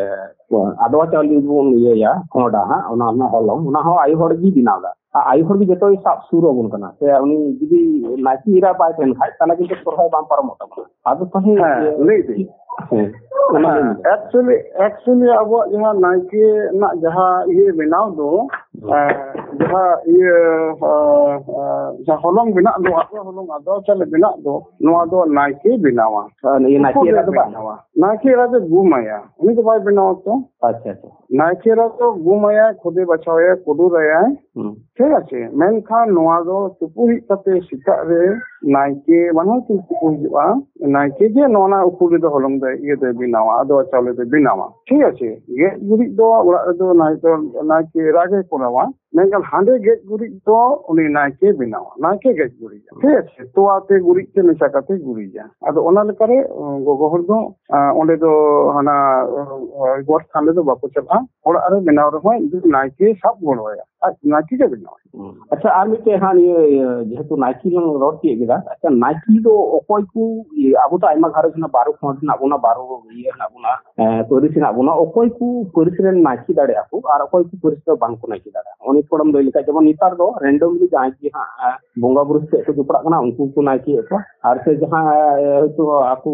ᱟᱫᱣᱟ ᱪᱟᱣᱞᱮ ᱵᱚᱱ ᱤᱭᱟᱹᱭᱟ, ᱠᱷᱚᱸᱰᱟ ᱦᱟᱸᱜ, ᱚᱱᱟ ᱨᱮᱱᱟᱜ ᱦᱚᱞᱚᱝ, ᱚᱱᱟ ᱦᱚᱸ ᱟᱭᱳ ᱦᱚᱲ ᱜᱮ ᱵᱮᱱᱟᱣ ᱫᱟ᱾ ᱟᱨ ᱟᱭᱳ ᱦᱚᱲ ᱜᱮ ᱡᱚᱛᱚᱭ ᱥᱟᱵ ᱥᱩᱨ ᱟᱵᱚᱱ ᱠᱟᱱᱟ᱾ ᱥᱮ ᱩᱱᱤ ᱡᱩᱫᱤ ᱱᱟᱭᱠᱮ ᱮᱨᱟ ᱵᱟᱭ ᱛᱟᱦᱮᱱ ᱠᱷᱟᱡ, ᱛᱟᱦᱞᱮ ᱠᱤᱱᱛᱩ ᱥᱚᱨᱦᱟᱭ ᱵᱟᱝ ᱯᱟᱨᱚᱢᱚᱜ ᱛᱟᱵᱚᱱᱟ᱾ ᱟᱫᱚ ᱛᱟᱦᱞᱮ ᱦᱮᱸ, ᱤᱭᱟᱹ, ᱞᱟᱹᱭ ᱫᱟᱹᱧ᱾ ᱦᱮᱸ, ᱚᱱᱟ ᱞᱟᱹᱭ ᱦᱮᱸ, ᱢᱮ᱾ Actually, actually ᱟᱵᱚᱣᱟᱜ ᱡᱟᱦᱟᱸ ᱱᱟᱭᱠᱮ ᱨᱮᱱᱟᱜ ᱡᱟᱦᱟᱸ ᱤᱭᱟᱹ ᱵᱮᱱᱟᱣ ᱫᱚ, ᱦᱩᱸ᱾ ᱮᱸ, ᱡᱟᱦᱟᱸ ᱤᱭᱟᱹ, ᱮᱸ, ᱮᱸ, ᱡᱟᱦᱟᱸ ᱦᱚᱞᱚᱝ ᱵᱮᱱᱟᱜ ᱫᱚ, ᱟᱫᱣᱟ ᱦᱚᱞᱚᱝ, ᱟᱫᱣᱟ ᱪᱟᱣᱞᱮ ᱵᱮᱱᱟᱜ ᱫᱚ, ᱱᱚᱣᱟ ᱫᱚ ᱱᱟᱭᱠᱮ ᱵᱮᱱᱟᱣᱟ᱾ ᱟᱨ ᱱᱤᱭᱟᱹ ᱱᱟᱭᱠᱮ ᱩᱱᱠᱩ ᱮᱨᱟ ᱜᱮ ᱫᱚ ᱵᱟᱝ? ᱵᱮᱱᱟᱣᱟ᱾ ᱱᱟᱭᱠᱮ ᱮᱨᱟ ᱫᱚ ᱜᱩᱢᱟᱭᱟ, ᱩᱱᱤ ᱫᱚ ᱵᱟᱭ ᱵᱮᱱᱟᱣᱟ ᱛᱚ᱾ ᱟᱪᱪᱷᱟ, ᱟᱪᱪᱷᱟ᱾ ᱱᱟᱭᱠᱮ ᱮᱨᱟ ᱫᱚ ᱜᱩᱢᱟᱭᱟᱭ, ᱠᱷᱚᱫᱮ ᱵᱟᱪᱷᱟᱣᱟᱭᱟᱭ, ᱠᱩᱰᱩᱨᱟᱭᱟᱭ᱾ ᱦᱩᱸ᱾ ᱴᱷᱤᱠ ᱟᱪᱷᱮ, ᱢᱮᱱᱠᱷᱟᱱ ᱱᱚᱣᱟ ᱫᱚ ᱛᱩᱯᱩ ᱦᱮᱡ ᱠᱟᱛᱮ ᱥᱮᱛᱟᱜ ᱨᱮ ᱱᱟᱭᱠᱮ ᱵᱟᱱᱟᱨ ᱠᱤᱱ ᱛᱩᱯᱩ ᱦᱤᱡᱩᱜᱼᱟ᱾ ᱱᱟᱭᱠᱮ ᱜᱮ ᱱᱚᱣᱟ ᱩᱠᱩ ᱨᱮᱫᱚ ᱦᱚᱞᱚᱝ ᱫᱚᱭ, ᱤᱭᱟᱹ ᱫᱚᱭ ᱵᱮᱱᱟᱣᱟ, ᱟᱫᱣᱟ ᱪᱟᱣᱞᱮ ᱫᱚᱭ ᱵᱮᱱᱟᱣᱟ᱾ ᱴᱷᱤᱠ ᱟᱪᱷᱮ, ᱜᱮᱡ ᱜᱩᱨᱤᱡ ᱫᱚ ᱚᱲᱟᱜ ᱨᱮᱫᱚ ᱱᱟᱭᱠᱮ, ᱱᱟᱭᱠᱮ ᱮᱨᱟ ᱜᱮ ᱠᱚᱨᱟᱣᱟ, ᱢᱮᱱᱠᱷᱟᱱ ᱦᱟᱸᱰᱮ ᱜᱮᱡ ᱜᱩᱨᱤᱡ ᱫᱚ ᱩᱱᱤ ᱱᱟᱭᱠᱮ ᱵᱮᱱᱟᱣᱟ, ᱱᱟᱭᱠᱮ ᱜᱮᱡ ᱜᱩᱨᱤᱡᱟ᱾ ᱴᱷᱤᱠ ᱟᱪᱷᱮ, ᱛᱚᱣᱟ ᱛᱮ ᱜᱩᱨᱤᱡ ᱛᱮ ᱢᱮᱥᱟ ᱠᱟᱛᱮ ᱜᱩᱨᱤᱡᱟ᱾ ᱟᱫᱚ ᱚᱱᱟ ᱞᱮᱠᱟᱨᱮ, ᱩᱸ, ᱜᱚᱜᱚ ᱦᱚᱲ ᱫᱚ, ᱟᱸ, ᱚᱸᱰᱮ ᱫᱚ ᱦᱟᱱᱟ, ᱩᱸ, ᱜᱚᱴ ᱛᱷᱟᱱ ᱨᱮᱫᱚ ᱵᱟᱠᱚ ᱪᱟᱞᱟᱜᱼᱟ, ᱚᱲᱟᱜ ᱨᱮ ᱵᱮᱱᱟᱣ ᱨᱮᱦᱚᱸ ᱤᱧ ᱫᱚ ᱱᱟᱭᱠᱮ ᱥᱟᱵ ᱜᱚᱲᱚᱣᱟᱭᱟ᱾ ᱟᱡ ᱱᱟᱭᱠᱮ ᱜᱮ ᱵᱮᱱᱟᱣᱟ᱾ ᱦᱩᱸ᱾ ᱟᱪᱪᱷᱟ, ᱟᱨ ᱢᱤᱫᱴᱮᱡ ᱦᱟᱸᱜ ᱱᱤᱭᱟᱹ, ᱤᱭᱟᱹ, ᱡᱮᱦᱮᱛᱩ ᱱᱟᱭᱠᱮ ᱞᱟᱝ ᱨᱚᱲ ᱛᱤᱭᱳᱜ ᱠᱮᱫᱟ, ᱟᱪᱪᱷᱟ, ᱱᱟᱭᱠᱮ ᱫᱚ ᱚᱠᱚᱭ ᱠᱚ, ᱤᱭᱟᱹ, ᱟᱵᱚ ᱫᱚ ᱟᱭᱢᱟ ᱜᱷᱟᱨᱚᱸᱡᱽ ᱦᱮᱱᱟᱜ, ᱵᱟᱨᱚ ᱠᱷᱚᱸᱰ ᱦᱮᱱᱟᱜ ᱵᱚᱱᱟ, ᱵᱟᱨᱚ ᱤᱭᱟᱹ ᱦᱮᱱᱟᱜ ᱵᱚᱱᱟ, ᱮᱸ, ᱯᱟᱹᱨᱤᱥ ᱦᱮᱱᱟᱜ ᱵᱚᱱᱟ, ᱚᱠᱚᱭ ᱠᱚ ᱯᱟᱹᱨᱤᱥ ᱨᱮᱱ ᱱᱟᱭᱠᱮ ᱫᱟᱲᱮᱭᱟᱜᱼᱟ ᱠᱚ ᱟᱨ ᱚᱠᱚᱭ ᱠᱚ ᱯᱟᱹᱨᱤᱥ ᱫᱚ ᱵᱟᱝ ᱠᱚ ᱱᱟᱭᱠᱮ ᱫᱟᱲᱮᱭᱟᱜᱼᱟ? ᱩᱱᱤ ᱛᱷᱚᱲᱟᱢ ᱞᱟᱹᱭ ᱞᱮᱠᱷᱟᱡ, ᱡᱮᱢᱚᱱ ᱱᱮᱛᱟᱨ ᱫᱚ ᱨᱮᱱᱰᱚᱢᱞᱤ ᱡᱟᱦᱟᱸᱭ ᱜᱮ ᱦᱟᱸᱜ, ᱮᱸ, ᱵᱚᱸᱜᱟ ᱵᱩᱨᱩ ᱥᱮᱫ ᱠᱚ ᱡᱚᱯᱲᱟᱜ ᱠᱟᱱᱟ, ᱩᱱᱠᱩ ᱠᱚ ᱱᱟᱭᱠᱮᱭᱮᱫ ᱠᱚᱣᱟ, ᱟᱨ ᱥᱮ ᱡᱟᱦᱟᱸᱭ, ᱮᱸ, ᱦᱚᱭᱛᱳ ᱟᱠᱚ,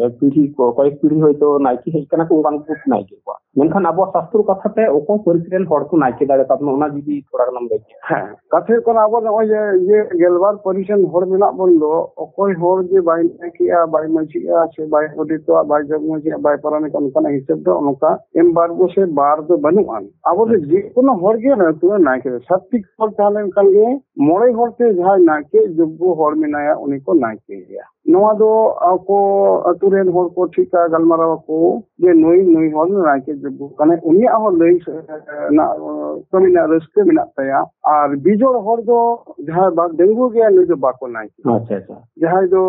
ᱮᱸ, ᱯᱤᱲᱦᱤ ᱠᱚ, ᱠᱚᱭᱮᱠ ᱯᱤᱲᱦᱤ ᱦᱚᱭᱛᱳ ᱱᱟᱭᱠᱮ ᱦᱮᱡ ᱠᱟᱱᱟ ᱠᱚ, ᱚᱱᱠᱟᱱ ᱠᱚ ᱱᱟᱭᱠᱮᱭᱮᱫ ᱠᱚᱣᱟ᱾ ᱢᱮᱱᱠᱷᱟᱱ ᱟᱵᱚᱣᱟᱜ ᱥᱟᱥᱛᱨᱚ ᱠᱟᱛᱷᱟ ᱛᱮ ᱚᱠᱚᱭ ᱯᱟᱹᱨᱤᱥ ᱨᱮᱱ ᱦᱚᱲ ᱠᱚ ᱱᱟᱭᱠᱮ ᱫᱟᱲᱮ ᱛᱟᱵᱚᱱᱟ, ᱚᱱᱟ ᱡᱩᱫᱤ ᱛᱷᱚᱲᱟ ᱜᱟᱱᱮᱢ ᱞᱟᱹᱭ ᱠᱮᱭᱟ᱾ ᱦᱮᱸ, ᱠᱟᱛᱷᱟ ᱦᱩᱭᱩᱜ ᱠᱟᱱᱟ, ᱟᱵᱚ ᱱᱚᱜᱼᱚᱭ ᱡᱮ ᱤᱭᱟᱹ ᱜᱮᱞᱵᱟᱨ ᱯᱟᱹᱨᱤᱥ ᱨᱮᱱ ᱦᱚᱲ ᱢᱮᱱᱟᱜ ᱵᱚᱱ ᱫᱚ, ᱚᱠᱚᱭ ᱦᱚᱲ ᱡᱮ ᱵᱟᱭ ᱱᱟᱭᱠᱮᱜᱼᱟ, ᱵᱟᱭ ᱢᱟᱹᱡᱷᱤᱜᱼᱟ, ᱥᱮ ᱵᱟᱭ ᱜᱚᱰᱮᱛᱚᱜᱼᱟ, ᱵᱟᱭ ᱡᱚᱜᱽ ᱢᱟᱹᱡᱷᱤᱜᱼᱟ, ᱵᱟᱭ ᱯᱟᱨᱟᱱᱤᱠᱟ, ᱚᱱᱠᱟᱱᱟᱜ ᱦᱤᱥᱟᱹᱵ ᱫᱚ ᱱᱚᱝᱠᱟ ᱮᱢᱵᱟᱨᱜᱳ ᱥᱮ ᱵᱟᱨ ᱫᱚ ᱵᱟᱹᱱᱩᱜᱼᱟ᱾ ᱟᱵᱚ ᱫᱚ ᱟᱪᱪᱷᱟ᱾ ᱡᱮᱠᱳᱱᱳ ᱦᱚᱲ ᱜᱮ ᱟᱹᱛᱩ ᱨᱮ ᱱᱟᱭᱠᱮ ᱫᱚ, ᱪᱷᱟᱛᱤᱠ ᱦᱚᱲ ᱛᱟᱦᱮᱸ ᱞᱮᱱᱠᱷᱟᱱ ᱜᱮ, ᱢᱚᱬᱮ ᱦᱚᱲ ᱛᱮ ᱡᱟᱦᱟᱸᱭ ᱱᱟᱭᱠᱮ ᱡᱳᱜᱽᱜᱚ ᱦᱚᱲ ᱢᱮᱱᱟᱭᱟ, ᱩᱱᱤ ᱠᱚ ᱱᱟᱭᱠᱮᱭᱟ᱾ ᱱᱚᱣᱟ ᱫᱚ ᱟᱠᱚ ᱟᱹᱛᱩ ᱨᱮᱱ ᱦᱚᱲ ᱠᱚ ᱴᱷᱤᱠᱟ, ᱜᱟᱞᱢᱟᱨᱟᱣ ᱟᱠᱚ᱾ ᱡᱮ ᱱᱩᱭ ᱱᱩᱭ ᱦᱚᱲ ᱱᱟᱭᱠᱮ ᱡᱚᱜᱽᱜᱚ ᱠᱟᱱᱟᱭ, ᱩᱱᱤᱭᱟᱜ ᱦᱚᱸ ᱞᱟᱹᱭ ᱥᱮ-, ᱨᱮᱱᱟᱜ ᱠᱟᱹᱢᱤ ᱨᱮᱱᱟᱜ ᱨᱟᱹᱥᱠᱟᱹ ᱢᱮᱱᱟᱜ ᱛᱟᱭᱟ᱾ ᱟᱨ ᱵᱤᱡᱚᱲ ᱦᱚᱲ ᱫᱚ ᱡᱟᱦᱟᱸᱭ ᱵᱟᱝ ᱰᱟᱺᱜᱩᱣᱟᱹ ᱜᱮᱭᱟ, ᱱᱩᱭ ᱫᱚ ᱵᱟᱠᱚ ᱱᱟᱭᱠᱮ᱾ ᱟᱪᱪᱷᱟ, ᱟᱪᱪᱷᱟ᱾ ᱡᱟᱦᱟᱸᱭ ᱫᱚ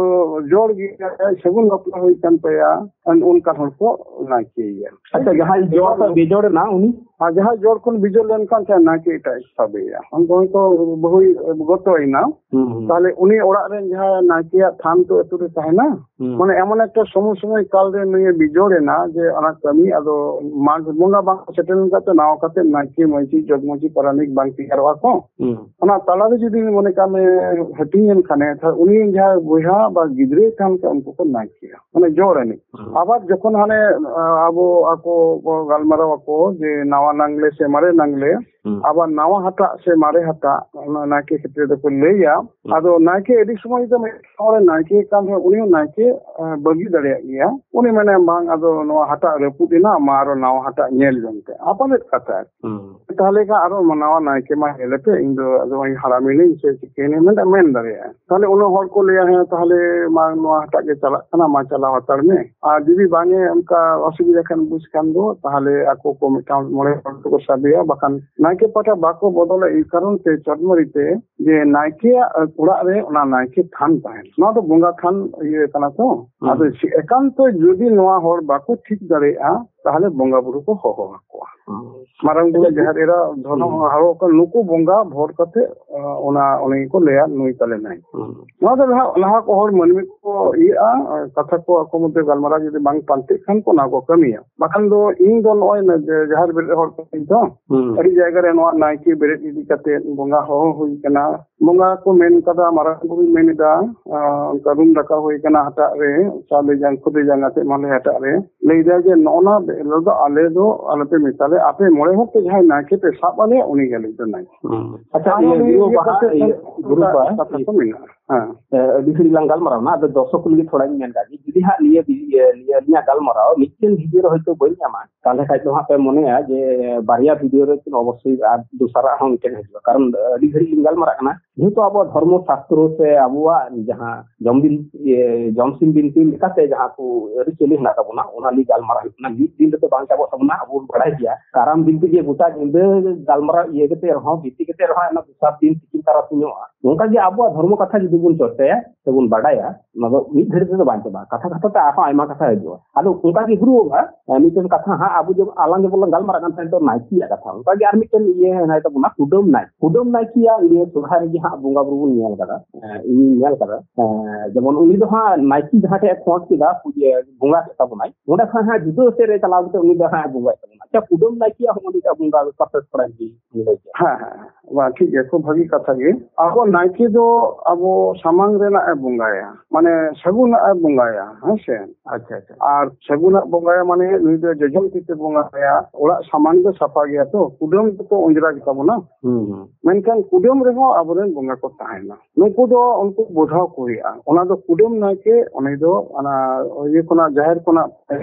ᱡᱚᱲ ᱜᱮᱭᱟᱭ, ᱥᱟᱹᱜᱩᱱ ᱵᱟᱯᱞᱟ ᱦᱩᱭ ᱠᱟᱱ ᱛᱟᱭᱟ, ᱚᱱᱠᱟᱱ ᱦᱚᱲ ᱠᱚ ᱱᱟᱭᱠᱮᱭᱟ᱾ ᱟᱪᱪᱷᱟ, ᱡᱟᱦᱟᱸᱭ ᱡᱚᱲ ᱠᱷᱚᱱ ᱵᱤᱡᱚᱲ ᱮᱱᱟ ᱩᱱᱤ? ᱟᱨ ᱡᱟᱦᱟᱸᱭ ᱡᱚᱲ ᱠᱷᱚᱱ ᱵᱤᱡᱚᱲ ᱞᱮᱱᱠᱷᱟᱱ, ᱛᱟᱦᱚᱞᱮ ᱱᱟᱭᱠᱮ ᱮᱴᱟᱜ ᱮ ᱥᱟᱵᱮᱭᱟ᱾ ᱦᱚᱭᱛᱳ ᱵᱟᱹᱦᱩᱭ ᱜᱚᱛᱚᱭᱮᱱᱟ, ᱦᱩᱸ, ᱦᱩᱸ᱾ ᱛᱟᱦᱚᱞᱮ ᱩᱱᱤ ᱚᱲᱟᱜ ᱨᱮᱱ ᱡᱟᱦᱟᱸᱭ ᱱᱟᱭᱠᱮᱭᱟᱜ ᱛᱷᱟᱱ ᱛᱚ ᱟᱹᱛᱩ ᱨᱮ ᱛᱟᱦᱮᱱᱟ᱾ ᱦᱩᱸ᱾ ᱢᱟᱱᱮ ᱮᱢᱚᱱ ᱮᱠᱴᱟ ᱥᱚᱢᱚᱭ ᱥᱚᱢᱚᱭ ᱠᱟᱞ ᱨᱮ ᱱᱩᱭᱮ ᱵᱤᱡᱚᱲ ᱮᱱᱟ ᱡᱮ ᱚᱱᱟ ᱠᱟᱹᱢᱤ ᱟᱫᱚ ᱢᱟᱜᱽ ᱵᱚᱸᱜᱟ ᱵᱟᱝ ᱥᱮᱴᱮᱨ ᱞᱮᱱᱠᱷᱟᱱ ᱛᱚ ᱱᱟᱣᱟ ᱠᱟᱛᱮ ᱱᱟᱭᱠᱮ ᱢᱟᱹᱡᱷᱤ ᱡᱚᱜᱽ ᱢᱟᱹᱡᱷᱤ ᱯᱟᱨᱟᱱᱤᱠ ᱵᱟᱝ ᱛᱮᱭᱟᱨᱚᱜᱼᱟ ᱠᱚ᱾ ᱦᱩᱸ᱾ ᱚᱱᱟ ᱛᱟᱞᱟᱨᱮ ᱡᱩᱫᱤ ᱢᱚᱱᱮ ᱠᱟᱜ ᱢᱮ ᱦᱟᱹᱴᱤᱧ ᱮᱱ ᱠᱷᱟᱱᱮ, ᱛᱟᱦᱞᱮ ᱩᱱᱤ ᱡᱟᱦᱟᱸᱭ ᱵᱚᱭᱦᱟ ᱵᱟ ᱜᱤᱫᱽᱨᱟᱹᱭ ᱛᱟᱦᱮᱱ ᱠᱷᱟᱱ ᱩᱱᱠᱩ ᱠᱚ ᱱᱟᱭᱠᱮᱭᱟ, ᱢᱟᱱᱮ ᱡᱚᱲ ᱮᱱᱮᱡ᱾ ᱦᱩᱸ᱾ ᱟᱵᱟᱨ ᱡᱚᱠᱷᱚᱱ ᱦᱟᱱᱮ, ᱟ, ᱟᱵᱚ ᱟᱠᱚ ᱠᱚ ᱜᱟᱞᱢᱟᱨᱟᱣ ᱟᱠᱚ ᱡᱮ ᱱᱟᱣᱟ ᱱᱟᱝᱞᱮ ᱥᱮ ᱢᱟᱨᱮ ᱱᱟᱝᱞᱮ, ᱦᱩᱸ᱾ ᱟᱵᱟᱨ ᱱᱟᱣᱟ ᱦᱟᱴᱟᱜ ᱥᱮ ᱢᱟᱨᱮ ᱦᱟᱴᱟᱜ, ᱚᱱᱟ ᱱᱟᱭᱠᱮ ᱠᱷᱮᱛᱨᱮ ᱫᱚᱠᱚ ᱞᱟᱹᱭᱟ᱾ ᱦᱩᱸ᱾ ᱟᱫᱚ ᱱᱟᱭᱠᱮ ᱟᱹᱰᱤ ᱥᱚᱢᱚᱭ ᱫᱚ ᱢᱤᱫ ᱦᱚᱲ ᱱᱟᱭᱠᱮ ᱠᱟᱱ ᱨᱮᱦᱚᱸ ᱩᱱᱤ ᱦᱚᱸ ᱱᱟᱭᱠᱮ, ᱟ, ᱵᱟᱹᱜᱤ ᱫᱟᱲᱮᱭᱟᱜ ᱜᱮᱭᱟ᱾ ᱩᱱᱤ ᱢᱮᱱᱟ, "ᱵᱟᱝ, ᱟᱫᱚ ᱱᱚᱣᱟ ᱦᱟᱴᱟᱜ ᱨᱟᱹᱯᱩᱫ ᱮᱱᱟ, ᱢᱟ ᱟᱨᱚ ᱱᱟᱣᱟ ᱦᱟᱴᱟᱜ ᱧᱮᱞ ᱡᱚᱝ ᱯᱮ", ᱟᱯᱟᱱ ᱟᱹᱯᱤᱱ ᱠᱟᱛᱷᱟ᱾ ᱦᱩᱸ᱾ ᱛᱟᱦᱞᱮ ᱠᱷᱟᱱ ᱟᱨᱚ ᱱᱟᱣᱟ ᱱᱟᱭᱠᱮ ᱢᱟ ᱧᱮᱞᱮᱯᱮ, ᱤᱧ ᱫᱚ ᱟᱫᱚ ᱦᱟᱲᱟᱢ ᱮᱱᱟᱹᱧ ᱥᱮ ᱪᱤᱠᱟᱹᱭᱮᱱᱟᱹᱧ ᱢᱮᱱᱛᱮ ᱢᱮᱱ ᱫᱟᱲᱮᱭᱟᱜᱼᱟ᱾ ᱛᱟᱦᱞᱮ ᱩᱱᱟᱹᱜ ᱦᱚᱲ ᱠᱚ ᱞᱟᱹᱭᱟ, "ᱦᱮᱸ, ᱛᱟᱦᱞᱮ ᱢᱟ ᱱᱚᱣᱟ ᱦᱟᱴᱟᱜ ᱜᱮ ᱪᱟᱞᱟᱜ ᱠᱟᱱᱟ, ᱢᱟ ᱪᱟᱞᱟᱣ ᱦᱟᱛᱟᱲ ᱢᱮ᱾" ᱟᱨ ᱡᱩᱫᱤ ᱵᱟᱝ ᱮ ᱚᱱᱠᱟ ᱚᱥᱩᱵᱤᱫᱷᱟ ᱠᱷᱟᱱ ᱵᱩᱡᱽ ᱠᱷᱟᱱ ᱫᱚ, ᱛᱟᱦᱞᱮ ᱟᱠᱚ ᱠᱚ ᱢᱤᱫᱴᱟᱝ ᱢᱚᱬᱮ ᱦᱚᱲ ᱫᱚᱠᱚ ᱥᱟᱵᱮᱭᱟ, ᱵᱟᱠᱷᱟᱱ ᱱᱟᱭᱠᱮ ᱯᱟᱦᱴᱟ ᱵᱟᱠᱚ ᱵᱚᱫᱚᱞᱟ ᱮᱭ ᱠᱟᱨᱚᱱ ᱛᱮ, ᱪᱚᱴ ᱢᱟᱹᱨᱤ ᱛᱮ, ᱡᱮ ᱱᱟᱭᱠᱮᱭᱟᱜ ᱚᱲᱟᱜ ᱨᱮ ᱚᱱᱟ ᱱᱟᱭᱠᱮ ᱛᱷᱟᱱ ᱛᱟᱦᱮᱱᱟ᱾ ᱱᱚᱣᱟ ᱫᱚ ᱵᱚᱸᱜᱟ ᱛᱷᱟᱱ ᱤᱭᱟᱹ ᱠᱟᱱᱟ ᱛᱚ᱾ ᱦᱩᱸ᱾ ᱟᱫᱚ ᱪᱮᱫ ᱮᱠᱟᱱᱛᱚ ᱡᱩᱫᱤ ᱱᱚᱣᱟ ᱦᱚᱲ ᱵᱟᱠᱚ ᱴᱷᱤᱠ ᱫᱟᱲᱮᱭᱟᱜᱼᱟ, ᱛᱟᱦᱞᱮ ᱵᱚᱸᱜᱟ ᱵᱩᱨᱩ ᱠᱚ ᱦᱚᱦᱚ ᱟᱠᱚᱣᱟ᱾ ᱦᱩᱸ᱾ ᱢᱟᱨᱟᱝ ᱵᱩᱨᱩ, ᱟᱪᱪᱷᱟ, ᱡᱟᱦᱮᱨ ᱮᱨᱟ, ᱫᱷᱚᱨᱚᱢ ᱦᱩᱸ᱾ ᱦᱟᱨᱚ ᱠᱚ, ᱱᱩᱠᱩ ᱵᱚᱸᱜᱟ ᱵᱷᱚᱨ ᱠᱟᱛᱮ, ᱟ, ᱚᱱᱟ, ᱚᱱᱟ ᱜᱮᱠᱚ ᱞᱟᱹᱭᱟ, "ᱱᱩᱭ ᱛᱟᱞᱮ ᱱᱟᱭᱠᱮ᱾" ᱦᱩᱸ᱾ ᱱᱚᱣᱟ ᱫᱚ ᱞᱟᱦᱟ, ᱞᱟᱦᱟ ᱠᱚ ᱦᱚᱲ ᱢᱟᱹᱱᱢᱤ ᱠᱚ ᱤᱭᱟᱹᱜᱼᱟ, ᱠᱟᱛᱷᱟ ᱠᱚ ᱟᱠᱚ ᱢᱚᱫᱽᱫᱷᱮ ᱜᱟᱞᱢᱟᱨᱟᱣ ᱡᱩᱫᱤ ᱵᱟᱝ ᱯᱟᱱᱛᱮᱜ ᱠᱷᱟᱱ ᱠᱚ, ᱚᱱᱟ ᱠᱚ ᱠᱟᱹᱢᱤᱭᱟ᱾ ᱵᱟᱠᱷᱟᱱ ᱫᱚ ᱤᱧ ᱫᱚ ᱱᱚᱜᱼᱚᱭ ᱱᱟ-, ᱡᱮ ᱡᱟᱦᱮᱨ ᱵᱮᱨᱮᱫ ᱦᱚᱲ ᱠᱟᱹᱱᱟᱹᱧ ᱛᱚ, ᱦᱩᱸ᱾ ᱟᱹᱰᱤ ᱡᱟᱭᱜᱟ ᱨᱮ ᱱᱚᱣᱟ ᱱᱟᱭᱠᱮ ᱵᱮᱨᱮᱫ ᱤᱫᱤ ᱠᱟᱛᱮ ᱵᱚᱸᱜᱟ ᱦᱚᱦᱚ ᱦᱩᱭ ᱠᱟᱱᱟ, ᱵᱚᱸᱜᱟ ᱠᱚ ᱢᱮᱱ ᱠᱟᱫᱟ, ᱢᱟᱨᱟᱝ ᱵᱩᱨᱩᱭ ᱢᱮᱱ ᱮᱫᱟ, ᱟᱸ, ᱚᱱᱠᱟ ᱨᱩᱢ ᱰᱟᱠᱟᱣ ᱦᱩᱭ ᱠᱟᱱᱟ ᱦᱟᱴᱟᱜ ᱨᱮ, ᱪᱟᱣᱞᱮ ᱡᱟᱝ, ᱠᱷᱚᱫᱮ ᱡᱟᱝ ᱟᱛᱮ ᱢᱟᱞᱮ ᱦᱟᱴᱟᱜ ᱨᱮ᱾ ᱞᱟᱹᱭ ᱮᱫᱟ ᱡᱮ, "ᱱᱚᱜᱼᱚ ᱱᱟ ᱵᱮ-, ᱫᱚ ᱟᱞᱮ ᱫᱚ ᱟᱞᱚᱯᱮ ᱢᱮᱛᱟ ᱞᱮᱭᱟ, ᱟᱯᱮ ᱢᱚᱬᱮ ᱦᱚᱲ ᱛᱮ ᱡᱟᱦᱟᱸᱭ ᱱᱟᱭᱠᱮ ᱯᱮ ᱥᱟᱵ ᱟᱞᱮᱭᱟ, ᱩᱱᱤ ᱜᱮ ᱟᱞᱮ ᱫᱚ ᱱᱟᱭᱠᱮ᱾" ᱦᱩᱸ᱾ ᱟᱪᱪᱷᱟ, ᱟᱨ ᱤᱭᱟᱹ, ᱱᱚᱣᱟ ᱜᱩᱨᱩ ᱤᱭᱟᱹ ᱵᱟᱦᱟ, ᱠᱟᱛᱮ ᱤᱭᱟᱹ, ᱜᱩᱨᱩ ᱚᱱᱠᱟ ᱵᱟᱦᱟ, ᱠᱟᱛᱷᱟ ᱤᱭᱟᱹ, ᱠᱚ ᱢᱮᱱᱟᱜᱼᱟ᱾ ᱦᱮᱸ᱾ ᱟᱹᱰᱤ ᱜᱷᱟᱹᱲᱤᱡ ᱞᱟᱝ ᱜᱟᱞᱢᱟᱨᱟᱣ ᱱᱟ, ᱟᱫᱚ ᱫᱚᱨᱥᱚᱠ ᱠᱚ ᱞᱟᱹᱜᱤᱫ ᱛᱷᱚᱲᱟᱧ ᱢᱮᱱ ᱠᱟᱜ ᱜᱮ, ᱡᱩᱫᱤ ᱦᱟᱸᱜ ᱱᱤᱭᱟᱹ ᱵᱷᱤ-, ᱤᱭᱟᱹ, ᱱᱤᱭᱟᱹ ᱟᱹᱞᱤᱧᱟᱜ ᱜᱟᱞᱢᱟᱨᱟᱣ ᱢᱤᱫᱴᱮᱱ ᱵᱷᱤᱰᱤᱭᱳ ᱨᱮ ᱦᱚᱭᱛᱳ ᱵᱟᱹᱧ ᱧᱟᱢᱟ, ᱛᱟᱦᱚᱞᱮ ᱠᱷᱟᱡ ᱫᱚ ᱦᱟᱸᱜ ᱯᱮ ᱢᱚᱱᱮᱭᱟ ᱡᱮ ᱵᱟᱨᱭᱟ ᱵᱷᱤᱰᱤᱭᱳ ᱨᱮ ᱠᱤᱱ ᱚᱵᱚᱥᱥᱳᱭ ᱟᱨ ᱫᱚᱥᱟᱨᱟᱜ ᱦᱚᱸ ᱢᱤᱫᱴᱮᱱ ᱦᱤᱡᱩᱜᱼᱟ, ᱠᱟᱨᱚᱱ ᱟᱹᱰᱤ ᱜᱷᱟᱹᱲᱤᱡ ᱞᱤᱧ ᱜᱟᱞᱢᱟᱨᱟᱜ ᱠᱟᱱᱟ᱾ ᱡᱮᱦᱮᱛᱩ ᱟᱵᱚᱣᱟᱜ ᱫᱷᱚᱨᱢᱚ ᱥᱟᱥᱛᱨᱚ ᱥᱮ ᱟᱵᱚᱣᱟᱜ ᱡᱟᱦᱟᱸ ᱡᱚᱢ ᱵᱤᱱ-, ᱤᱭᱟᱹ, ᱡᱚᱢ ᱥᱤᱢ ᱵᱤᱱᱛᱤ ᱞᱮᱠᱟᱛᱮ ᱡᱟᱦᱟᱸ ᱠᱚ ᱟᱹᱨᱤᱪᱟᱹᱞᱤ ᱦᱮᱱᱟᱜ ᱛᱟᱵᱚᱱᱟ, ᱚᱱᱟ ᱞᱤᱧ ᱜᱟᱞᱢᱟᱨᱟᱣ ᱦᱩᱭᱩᱜ ᱠᱟᱱᱟ᱾ ᱢᱤᱫ ᱫᱤᱱ ᱨᱮᱫᱚ ᱵᱟᱝ ᱪᱟᱵᱟᱜ ᱛᱟᱵᱚᱱᱟ, ᱟᱵᱚ ᱵᱚᱱ ᱵᱟᱲᱟᱭ ᱜᱮᱭᱟ᱾ ᱠᱟᱨᱟᱢ ᱵᱤᱱᱛᱤ ᱡᱮ ᱜᱚᱴᱟ ᱧᱤᱫᱟᱹ ᱜᱟᱞᱢᱟᱨᱟᱣ ᱤᱭᱟᱹ ᱠᱟᱛᱮ ᱨᱮᱦᱚᱸ, ᱵᱤᱱᱛᱤ ᱠᱟᱛᱮ ᱨᱮᱦᱚᱸ, ᱚᱱᱟ ᱫᱚᱥᱟᱨ ᱫᱤᱱ ᱛᱤᱠᱤᱱ ᱛᱟᱨᱟᱥᱤᱧᱚᱜᱼᱟ᱾ ᱚᱱᱠᱟ ᱜᱮ ᱟᱵᱚᱣᱟᱜ ᱫᱷᱚᱨᱢᱚ ᱠᱟᱛᱷᱟ ᱡᱩᱫᱤ ᱵᱚᱱ ᱪᱚᱨᱪᱟᱭᱟ ᱥᱮᱵᱚᱱ ᱵᱟᱰᱟᱭᱟ, ᱚᱱᱟ ᱫᱚ ᱢᱤᱫ ᱜᱷᱟᱹᱲᱤᱡ ᱛᱮᱫᱚ ᱵᱟᱝ ᱪᱟᱵᱟᱜᱼᱟ᱾ ᱠᱟᱛᱷᱟ ᱠᱟᱛᱷᱟ ᱛᱮ ᱟᱨᱦᱚᱸ ᱟᱭᱢᱟ ᱠᱟᱛᱷᱟ ᱦᱤᱡᱩᱜᱼᱟ᱾ ᱟᱫᱚ ᱚᱱᱠᱟ ᱜᱮ ᱦᱩᱨᱩ ᱵᱚᱸᱜᱟ, ᱮ, ᱢᱤᱫᱴᱮᱱ ᱠᱟᱛᱷᱟ ᱦᱟᱸᱜ, ᱟᱵᱚ ᱡᱮ ᱟᱞᱟᱝ ᱡᱮᱵᱚᱱ ᱞᱟᱝ ᱜᱟᱞᱢᱟᱨᱟᱜ ᱠᱟᱱ ᱛᱟᱦᱮᱸ ᱫᱚ ᱱᱟᱭᱠᱮᱭᱟᱜ ᱠᱟᱛᱷᱟ, ᱚᱱᱠᱟ ᱜᱮ ᱟᱨ ᱢᱤᱫᱴᱮᱱ ᱤᱭᱟᱹ ᱦᱮᱱᱟᱭ ᱛᱟᱵᱚᱱᱟ, ᱠᱩᱰᱟᱹᱢ ᱱᱟᱭᱠᱮ᱾ ᱠᱩᱰᱟᱹᱢ ᱱᱟᱭᱠᱮᱭᱟᱜ ᱱᱤᱭᱟᱹ ᱥᱚᱨᱦᱟᱭ ᱨᱮᱜᱮ ᱦᱟᱸᱜ ᱵᱚᱸᱜᱟ ᱵᱩᱨᱩ ᱵᱚᱱ ᱧᱮᱞ ᱠᱟᱫᱟ, ᱮ, ᱤᱧᱤᱧ ᱧᱮᱞ ᱠᱟᱫᱟ᱾ ᱮ, ᱡᱮᱢᱚᱱ ᱩᱱᱤ ᱫᱚ ᱦᱟᱸᱜ ᱱᱟᱭᱠᱮ ᱡᱟᱦᱟᱸ ᱴᱷᱮᱡ ᱮ ᱠᱷᱚᱸᱰ ᱠᱮᱫᱟ, ᱯᱩᱡᱟᱹ ᱵᱚᱸᱜᱟ ᱠᱮᱫ ᱛᱟᱵᱚᱱᱟᱭ, ᱚᱸᱰᱮ ᱠᱷᱚᱱ ᱦᱟᱸᱜ ᱡᱩᱫᱟᱹ ᱥᱮᱫ ᱨᱮ ᱪᱟᱞᱟᱣ ᱠᱟᱛᱮ ᱩᱱᱤ ᱫᱚ ᱦᱟᱸᱜ ᱮ ᱵᱚᱸᱜᱟᱭ ᱛᱟᱵᱚᱱᱟ᱾ ᱟᱪᱪᱷᱟ, ᱠᱩᱰᱟᱹᱢ ᱱᱟᱭᱠᱮᱭᱟᱜ ᱦᱚᱸ ᱩᱱᱤ ᱫᱚ ᱵᱚᱸᱜᱟ ᱵᱮᱯᱟᱨ ᱛᱮ ᱛᱷᱚᱲᱟ ᱡᱩᱫᱤ ᱞᱟᱹᱭ ᱠᱮᱭᱟ᱾ ᱦᱮᱸ, ᱦᱮᱸ, ᱦᱮᱸ᱾ ᱵᱟᱝ, ᱴᱷᱤᱠ ᱜᱮᱭᱟ, ᱠᱷᱩᱵ ᱵᱷᱟᱹᱜᱤ ᱠᱟᱛᱷᱟ ᱜᱮ᱾ ᱟᱵᱚ ᱱᱟᱭᱠᱮ ᱫᱚ ᱟᱵᱚ ᱥᱟᱢᱟᱝ ᱨᱮᱱᱟᱜ ᱮ ᱵᱚᱸᱜᱟᱭᱟ, ᱢᱟᱱᱮ ᱥᱟᱹᱜᱩᱱᱟᱜ ᱮ ᱵᱚᱸᱜᱟᱭᱟ, ᱦᱮᱸ ᱥᱮ? ᱟᱪᱪᱷᱟ, ᱟᱪᱪᱷᱟ᱾ ᱟᱨ ᱥᱟᱹᱜᱩᱱᱟᱜ ᱵᱚᱸᱜᱟᱭᱟ ᱢᱟᱱᱮ ᱱᱩᱭ ᱫᱚ ᱡᱚᱡᱚᱢ ᱛᱤ ᱛᱮ ᱵᱚᱸᱜᱟᱭᱟ, ᱚᱲᱟᱜ ᱥᱟᱢᱟᱝ ᱫᱚ ᱥᱟᱯᱷᱟ ᱜᱮᱭᱟ ᱛᱚ, ᱠᱩᱰᱟᱹᱢ ᱫᱚᱠᱚ ᱚᱸᱡᱽᱨᱟ ᱜᱮᱛᱟ ᱵᱚᱱᱟ᱾ ᱦᱩᱸ, ᱦᱩᱸ᱾ ᱢᱮᱱᱠᱷᱟᱱ ᱠᱩᱰᱟᱹᱢ ᱨᱮᱦᱚᱸ ᱟᱵᱚᱨᱮᱱ ᱵᱚᱸᱜᱟ ᱠᱚ ᱛᱟᱦᱮᱱᱟ᱾ ᱱᱩᱠᱩ ᱫᱚ ᱩᱱᱠᱩ ᱵᱚᱫᱷᱟᱣ ᱠᱚ ᱦᱩᱭᱩᱜᱼᱟ᱾ ᱚᱱᱟ ᱫᱚ ᱠᱩᱰᱟᱹᱢ ᱱᱟᱭᱠᱮ, ᱩᱱᱤ ᱫᱚ ᱚᱱᱟ ᱤᱭᱟᱹ ᱠᱷᱚᱱᱟᱜ, ᱡᱟᱦᱮᱨ ᱠᱷᱚᱱᱟᱜ